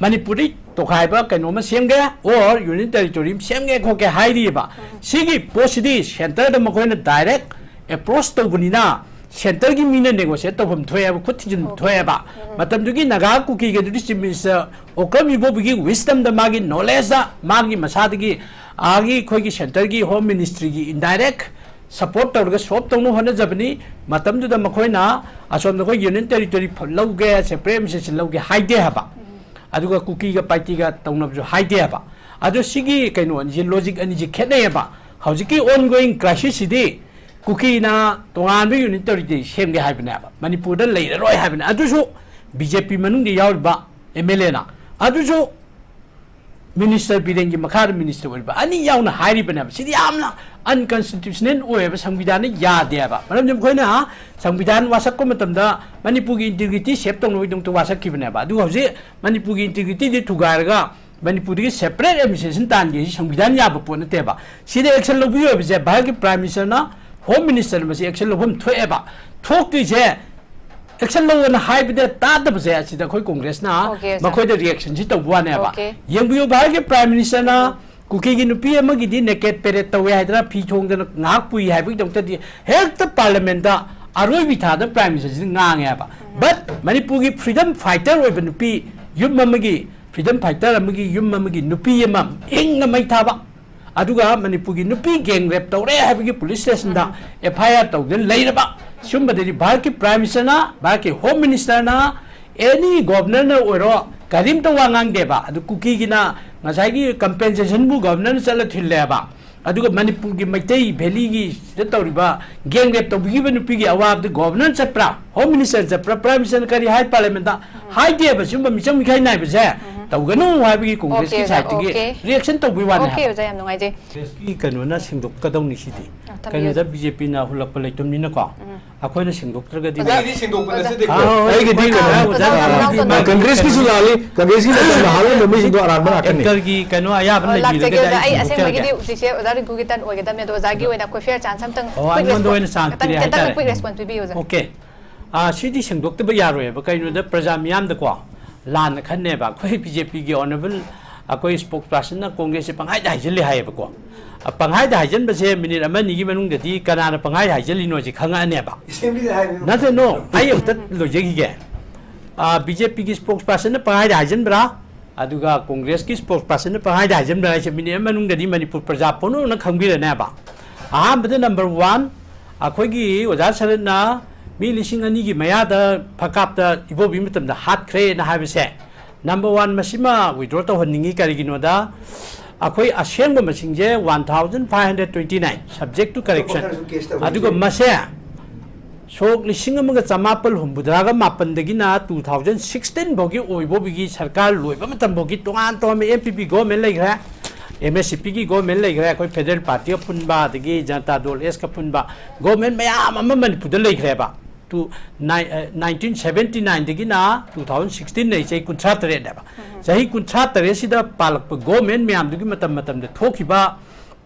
ꯃꯅꯤꯄꯨꯔꯗꯤ ꯇꯣꯈꯥꯏꯕ ꯀꯩꯅꯣꯝꯃ ꯁꯦꯝꯒꯦ or Union Territory ꯑꯃ ꯁꯦꯝꯒꯦ ꯈꯣꯠꯀꯦ ꯍꯥꯏꯔꯤꯑꯕ꯫ ꯁꯤꯒꯤ ꯄꯣꯠꯁꯤꯗꯤ centre ꯗ ꯃꯈꯣꯏꯅ direct approach ꯇꯧꯕꯅꯤꯅ centre ꯒꯤ ꯃꯤꯅ negotiate ꯇꯧꯐꯝ ꯊꯣꯛꯑꯦꯕ, ꯈꯨꯠ ꯊꯤꯖꯤꯟ ꯊꯣꯛꯑꯦꯕ꯫ ꯃꯇꯝꯗꯨꯒꯤ Naga ꯀꯨꯀꯤꯒꯗꯨꯗꯤ Chief Minister Okram ꯏꯕꯣꯕꯤꯒꯤ wisdom ꯗ, ꯃꯥꯒꯤ knowledge ꯗ, ꯃꯥꯒꯤ ꯃꯁꯥꯗꯒꯤ ꯑꯥꯒꯤ ꯑꯩꯈꯣꯏꯒꯤ centre ꯒꯤ Home Ministry ꯒꯤ indirect support ꯇꯧꯔꯒ solve ꯇꯧꯅꯕ ꯍꯣꯠꯅꯖꯕꯅꯤ꯫ ꯃꯇꯝꯗꯨꯗ ꯃꯈꯣꯏꯅ ꯑꯁꯣꯝꯗ ꯑꯩꯈꯣꯏ Union Territory ꯐ-, ꯂꯧꯒꯦ, separate administration ꯂꯧꯒꯦ ꯍꯥꯏꯗꯦ ꯍꯥꯏꯕ꯫ ꯑꯗꯨꯒ ꯀꯨꯀꯤꯒ ꯄꯥꯏꯇꯤꯒ ꯇꯧꯅꯕꯁꯨ ꯍꯥꯏꯗꯦ ꯍꯥꯏꯕ꯫ ꯑꯗꯣ ꯁꯤꯒꯤ ꯀꯩꯅꯣ ꯑꯅꯤꯁꯦ, logic ꯑꯅꯤꯁꯦ ꯈꯦꯠꯅꯩꯌꯦꯕ꯫ ꯍꯧꯖꯤꯛꯀꯤ ongoing crisis ꯁꯤꯗꯤ ꯀꯨꯀꯤꯅ ꯇꯣꯉꯥꯟꯕ Union Territory ꯁꯦꯝꯒꯦ ꯍꯥꯏꯕꯅꯦꯕ, ꯃꯅꯤꯄꯨꯔꯗ ꯂꯩꯔꯔꯣꯏ ꯍꯥꯏꯕꯅꯦ꯫ ꯑꯗꯨꯁꯨ B J P ꯃꯅꯨꯡꯗ ꯌꯥꯎꯔꯤꯕ M L A ꯅ꯫ ꯑꯗꯨꯁꯨ Minister ꯕꯤꯔꯦꯟꯒꯤ ꯃꯈꯥꯗ minister ꯑꯣꯏꯔꯤꯕ ꯑꯅꯤ ꯌꯥꯎꯅ ꯍꯥꯏꯔꯤꯕꯅꯦꯕ꯫ ꯁꯤꯗꯤ ꯌꯥꯝꯅ unconstitutional ꯑꯣꯏꯌꯦꯕ, ꯁꯪꯕꯤꯙꯥꯟꯅ ꯌꯥꯗꯦꯕ꯫ ꯃꯔꯝꯗꯤ ꯃꯈꯣꯏꯅ ꯁꯪꯕꯤꯙꯥꯟ ꯋꯥꯁꯛꯄ ꯃꯇꯝꯗ ꯃꯅꯤꯄꯨꯔꯒꯤ integrity save ꯇꯧꯅꯕꯒꯤꯗꯃꯛꯇ ꯋꯥꯁꯛꯈꯤꯕꯅꯦꯕ꯫ ꯑꯗꯨꯒ ꯍꯧꯖꯤꯛ ꯃꯅꯤꯄꯨꯔꯒꯤ integrity ꯗꯤ ꯊꯨꯒꯥꯏꯔꯒ ꯃꯅꯤꯄꯨꯔꯗꯒꯤ separate administration ꯇꯥꯟꯒꯦ ꯍꯥꯏꯁꯤ ꯁꯪꯕꯤꯙꯥꯟ ꯌꯥꯕ ꯄꯣꯠ ꯅꯠꯇꯦꯕ꯫ ꯁꯤꯗ action ꯂꯧꯕꯤꯌꯨ ꯍꯥꯏꯕꯁꯦ ꯚꯥꯔꯠꯀꯤ Prime Minister ꯅ, Home Minister ꯅ ꯃꯁꯤ action ꯂꯧꯐꯝ ꯊꯣꯛꯑꯦꯕ꯫ ꯊꯣꯛꯇ꯭ꯔꯤꯁꯦ, action ꯂꯧꯑꯣꯅ ꯍꯥꯏꯕꯗ ꯇꯥꯗꯕꯁꯦ, ꯑꯁꯤꯗ ꯑꯩꯈꯣꯏ Congress ꯅ Okay, sir. ꯃꯈꯣꯏꯗ reaction ꯁꯤ ꯇꯧꯕ ꯋꯥꯅꯦꯕ꯫ Okay. ꯌꯦꯡꯕꯤꯌꯨ, ꯚꯥꯔꯠꯀꯤ Prime Minister ꯅ ꯀꯨꯀꯤꯒꯤ ꯅꯨꯄꯤ ꯑꯃꯒꯤꯗꯤ naked parade ꯇꯧꯋꯦ ꯍꯥꯏꯗꯅ, ꯐꯤ ꯊꯣꯡꯗꯅ ꯉꯥꯏꯍꯥꯛ ꯄꯨꯏ ꯍꯥꯏꯕꯒꯤꯗꯃꯛꯇꯗꯤ ꯍꯦꯛꯇ Parliament ꯗ ꯑꯔꯣꯏꯕꯤ ꯊꯥꯗ Prime Minister ꯁꯤꯅ ꯉꯥꯡꯉꯦ ꯍꯥꯏꯕ꯫ But ꯃꯅꯤꯄꯨꯔꯒꯤ freedom fighter ꯑꯣꯏꯕ ꯅꯨꯄꯤ, ꯌꯨꯝ ꯑꯃꯒꯤ freedom fighter ꯑꯃꯒꯤ ꯌꯨꯝ ꯑꯃꯒꯤ ꯅꯨꯄꯤ ꯑꯃ ꯍꯤꯡꯅ ꯃꯩ ꯊꯥꯕ, ꯑꯗꯨꯒ ꯃꯅꯤꯄꯨꯔꯒꯤ ꯅꯨꯄꯤ gang rape ꯇꯧꯔꯦ ꯍꯥꯏꯕꯒꯤ police station the F I R ꯇꯧꯗꯨꯅ ꯂꯩꯔꯕ, ꯁꯤꯒꯨꯝꯕꯗꯗꯤ ꯚꯥꯔꯠꯀꯤ Prime Minister ꯅ, ꯚꯥꯔꯠꯀꯤ Home Minister ꯅ, any Governor ꯅ ꯑꯣꯏꯔꯣ, ꯀꯔꯤꯝꯇ ꯋꯥ ꯉꯥꯡꯗꯦꯕ꯫ ꯑꯗꯨ ꯀꯨꯀꯤꯒꯤꯅ ꯉꯁꯥꯏꯒꯤ compensation ꯕꯨ Governor ꯅ ꯆꯠꯂ ꯊꯤꯜꯂꯦꯕ꯫ ꯑꯗꯨꯒ ꯃꯅꯤꯄꯨꯔꯒꯤ ꯃꯩꯇꯩ Valley ꯒꯤ ꯁꯤꯗ ꯇꯧꯔꯤꯕ gang rape ꯇꯧꯕꯤꯈꯤꯕ ꯅꯨꯄꯤꯒꯤ ꯑꯋꯥꯕꯗꯤ Governor ꯆꯠꯄ꯭ꯔꯥ? Home Minister ꯆꯠꯄ꯭ꯔꯥ? Prime Minister ꯅ ꯀꯔꯤ ꯍꯥꯏ Parliament ꯇ? ꯍꯥꯏꯗꯦꯕ꯫ ꯁꯤꯒꯨꯝꯕ ꯃꯤꯆꯪ ꯃꯤꯈꯥꯏ ꯅꯥꯏꯕꯁꯦ ꯇꯧꯒꯅꯨ ꯍꯥꯏꯕꯒꯤ ꯀꯣꯡꯒ꯭ꯔꯦꯁꯀꯤ ꯑꯣꯀꯦ, ꯑꯣꯖꯥ, ꯁꯥꯏꯠꯇꯒꯤ ꯑꯣꯀꯦ꯫ ꯔꯤꯌꯦꯛꯁꯟ ꯇꯧꯕꯒꯤ ꯋꯥꯅꯦ ꯑꯣꯀꯦ, ꯍꯥꯏꯕ꯫ ꯑꯣꯖꯥ, ꯌꯥꯝ ꯅꯨꯡꯉꯥꯏꯖꯩ꯫ ꯀꯣꯡꯒ꯭ꯔꯦꯁꯀꯤ ꯀꯩꯅꯣꯅ ꯁꯦꯡꯗꯣꯛꯀꯗꯧꯅꯤ ꯁꯤꯗꯤ꯫ ꯑ, ꯊꯝꯕꯤꯌꯨ꯫ ꯀꯩꯅꯣꯗ ꯕꯤ ꯖꯦ ꯄꯤꯅ ꯍꯨꯜꯂꯛꯄ ꯂꯩꯇꯝꯅꯤꯅꯀꯣ꯫ ꯎꯝ꯫ ꯑꯩꯈꯣꯏꯅ ꯁꯦꯡꯗꯣꯛꯇ꯭ꯔꯒꯗꯤ ꯑꯣꯖꯥ, ꯑꯩꯒꯤꯗꯤ ꯁꯦꯡꯗꯣꯛꯄ ꯑꯣꯖꯥ꯫ ꯅꯠꯆꯗꯦ꯫ ꯑꯥ, ꯍꯣꯏ, ꯑꯩꯒꯤꯗꯤ ꯍꯣꯏ, ꯀꯩꯅꯣ ꯍꯣꯏ, ꯍꯥꯏꯕ ꯑꯣꯖꯥ, ꯃꯇꯝꯗ ꯑꯣꯖꯥ, ꯍꯥꯏꯕ ꯑꯣꯖꯥ, ꯃꯇꯝꯗ ꯀꯪꯒ꯭ꯔꯦꯁꯀꯤꯁꯨ ꯂꯥꯜꯂꯤ, ꯀꯪꯒ꯭ꯔꯦꯁꯀꯤ ꯃꯇꯝꯗ ꯍꯥꯜꯂꯝꯕ ꯃꯤꯁꯤꯡꯗꯣ ꯑꯔꯥꯟꯕ ꯉꯥꯛꯇꯅꯤ꯫ ꯑꯣ, ꯑꯦꯡꯀꯔꯒꯤ ꯀꯩꯅꯣ ꯑꯌꯥꯕ ꯂꯥꯛꯆꯒꯦ ꯑꯣꯖꯥ, ꯂꯩꯕꯤꯔꯒꯗꯤ ꯑꯩ ꯑꯩ ꯑꯁꯦꯡꯕꯒꯤꯗꯤ ꯁꯦꯡꯗꯣꯛꯆꯔꯒꯦ꯫ ꯍꯧꯖꯤꯛꯁꯦ ꯑꯣꯖꯥ ꯔꯤꯡꯀꯨꯒꯤ ꯇꯔꯟ ꯑꯣꯏꯒꯗꯕꯅꯦ, ꯑꯗꯣ ꯑꯣꯖꯥꯒꯤ ꯑꯣꯏꯅ ꯑꯩꯈꯣꯏ ꯐꯤꯌꯔ ꯆꯥꯟꯁ ꯑꯝꯇꯪ ꯑꯣ, ꯑꯩꯉꯣꯟꯗ ꯑꯣꯏꯅ ꯆꯥꯟꯁ ꯄꯤꯔꯦ ꯍꯥꯏꯇꯥꯔꯦ꯫ ꯀ꯭ꯋꯦꯁ ꯔꯦꯁꯄꯣꯟꯁ ꯄꯤꯕꯤꯌꯨ ꯑꯣꯖꯥ꯫ ꯑꯣꯀꯦ꯫ ꯑꯥ, ꯁꯤꯗꯤ ꯁꯦꯡꯗꯣꯛꯇꯕ ꯌꯥꯔꯣꯏꯕ꯫ ꯀꯩꯅꯣꯗ ꯄ꯭ꯔꯖꯥ ꯃꯤꯌꯥꯝꯗꯀꯣ ꯂꯥꯟꯅ ꯈꯟꯅꯦꯕ꯫ ꯑꯩꯈꯣꯏ ꯕꯤ ꯖꯦ ꯄꯤꯒꯤ ꯑꯣꯅꯔꯦꯕꯜ ꯑꯩꯈꯣꯏ ꯁ꯭ꯄꯣꯛꯁ ꯄꯥꯔꯁꯟꯅ ꯀꯣꯡꯒ꯭ꯔꯦꯁꯁꯦ ꯄꯪꯍꯥꯏꯗ ꯍꯥꯏꯖꯤꯜꯂꯤ ꯍꯥꯏꯌꯦꯕꯀꯣ꯫ ꯑ, ꯄꯪꯍꯥꯏꯗ ꯍꯥꯏꯖꯤꯟꯕꯁꯦ ꯃꯤꯅꯤꯠ ꯑꯃ ꯑꯅꯤꯒꯤ ꯃꯅꯨꯡꯗꯗꯤ ꯀꯅꯥꯅ ꯄꯪꯍꯥꯏ ꯍꯥꯏꯖꯤꯜꯂꯤꯅꯣꯁꯦ ꯈꯪꯉꯛꯑꯅꯦꯕ꯫ ꯑꯦꯁꯦꯝꯕ꯭ꯂꯤꯗ ꯍꯥꯏꯕ ꯅꯠꯇꯦ, ꯅꯣ, ꯑꯩ ꯑꯝꯇ ꯂꯣꯏꯖꯈꯤꯒꯦ꯫ ꯕꯤ ꯖꯦ ꯄꯤꯒꯤ ꯁ꯭ꯄꯣꯛꯁ ꯄꯥꯔꯁꯟꯅ ꯄꯪꯍꯥꯏꯗ ꯍꯥꯏꯖꯤꯟꯕ꯭ꯔꯥ, ꯑꯗꯨꯒ ꯀꯣꯡꯒ꯭ꯔꯦꯁꯀꯤ ꯁ꯭ꯄꯣꯛꯁ ꯄꯥꯔꯁꯟꯅ ꯄꯪꯍꯥꯏꯗ ꯍꯥꯏꯖꯤꯟꯕ꯭ꯔꯥ ꯍꯥꯏꯁꯦ ꯃꯤꯅꯤꯠ ꯑꯃ ꯃꯅꯨꯡꯗꯗꯤ ꯃꯅꯤꯄꯨꯔ ꯄ꯭ꯔꯖꯥ ꯄꯨꯝꯅꯃꯛꯅ ꯈꯪꯕꯤꯔꯅꯦꯕ꯫ ꯑꯍꯥꯟꯕꯗ ꯅꯝꯕꯔ ꯋꯥꯟ, ꯑꯩꯈꯣꯏꯒꯤ ꯑꯣꯖꯥ ꯁꯔꯠꯅ ꯃꯤ ꯂꯤꯁꯤꯡ ꯑꯅꯤꯒꯤ ꯃꯌꯥꯗ ꯐꯀꯥꯞꯇ ꯏꯕꯣꯕꯤ ꯃꯇꯝꯗ ꯍꯥꯠꯈ꯭ꯔꯦꯅ ꯍꯥꯏꯕꯁꯦ, ꯅꯝꯕꯔ ꯋꯥꯟ, ꯃꯁꯤꯃ ꯋꯤꯗ꯭ꯔꯣ ꯇꯧꯍꯟꯅꯤꯡꯉꯤ꯫ ꯀꯔꯤꯒꯤꯅꯣꯗ, ꯑꯩꯈꯣꯏ ꯑꯁꯦꯡꯕ ꯃꯁꯤꯡꯁꯦ one thousand five hundred twenty nine, subject to correction꯫ ꯑꯇꯣꯞꯄ ꯈꯔꯁꯨ ꯀꯦꯁ ꯇꯧꯔꯤ꯫ ꯑꯗꯨꯒ ꯃꯁꯦ ꯁꯣꯛ ꯂꯤꯁꯤꯡ ꯑꯃꯒ ꯆꯃꯥꯄꯜ ꯍꯨꯝꯐꯨꯇꯔꯥꯒ ꯃꯥꯄꯟꯗꯒꯤꯅ two thousand sixteen ꯐꯥꯎꯒꯤ ꯑꯣꯏꯕ ꯐꯥꯎꯒꯤ ꯁꯔꯀꯥꯔ ꯂꯣꯏꯕ ꯃꯇꯝ ꯐꯥꯎꯒꯤ ꯇꯣꯉꯥꯟ ꯇꯣꯉꯥꯟꯕ ꯑꯦꯝ ꯄꯤ ꯄꯤ ꯒꯣꯔꯃꯦꯟ ꯂꯩꯈ꯭ꯔꯦ, ꯑꯦꯝ ꯑꯦꯁ ꯁꯤ ꯄꯤꯒꯤ ꯒꯣꯔꯃꯦꯟ ꯂꯩꯈ꯭ꯔꯦ, ꯑꯩꯈꯣꯏ ꯐꯦꯗꯔꯦꯜ ꯄꯥꯔꯇꯤꯒ ꯄꯨꯟꯕ, ꯑꯗꯒꯤ ꯖꯅꯇꯥ ꯗꯣꯜ ꯑꯦꯁꯀ ꯄꯨꯟꯕ ꯒꯣꯔꯃꯦꯟ ꯃꯌꯥꯝ ꯑꯃ ꯃꯅꯤꯄꯨꯔꯗ ꯂꯩꯈ꯭ꯔꯦꯕ꯫ ꯇꯨ ꯅꯥꯏ-, ꯑ, nineteen seventy nineꯗꯒꯤꯅ two thousand sixteen ꯂꯩ, ꯆꯍꯤ ꯀꯨꯟꯊ꯭ꯔꯥ ꯇꯔꯦꯠꯅꯦꯕ꯫ ꯆꯍꯤ ꯀꯨꯟꯊ꯭ꯔꯥ ꯇꯔꯦꯠꯁꯤꯗ ꯄꯥꯜꯂꯛꯄ ꯒꯣꯔꯃꯦꯟ ꯃꯌꯥꯝꯗꯨꯒꯤ ꯃꯇꯝ ꯃꯇꯝꯗ ꯊꯣꯛꯈꯤꯕ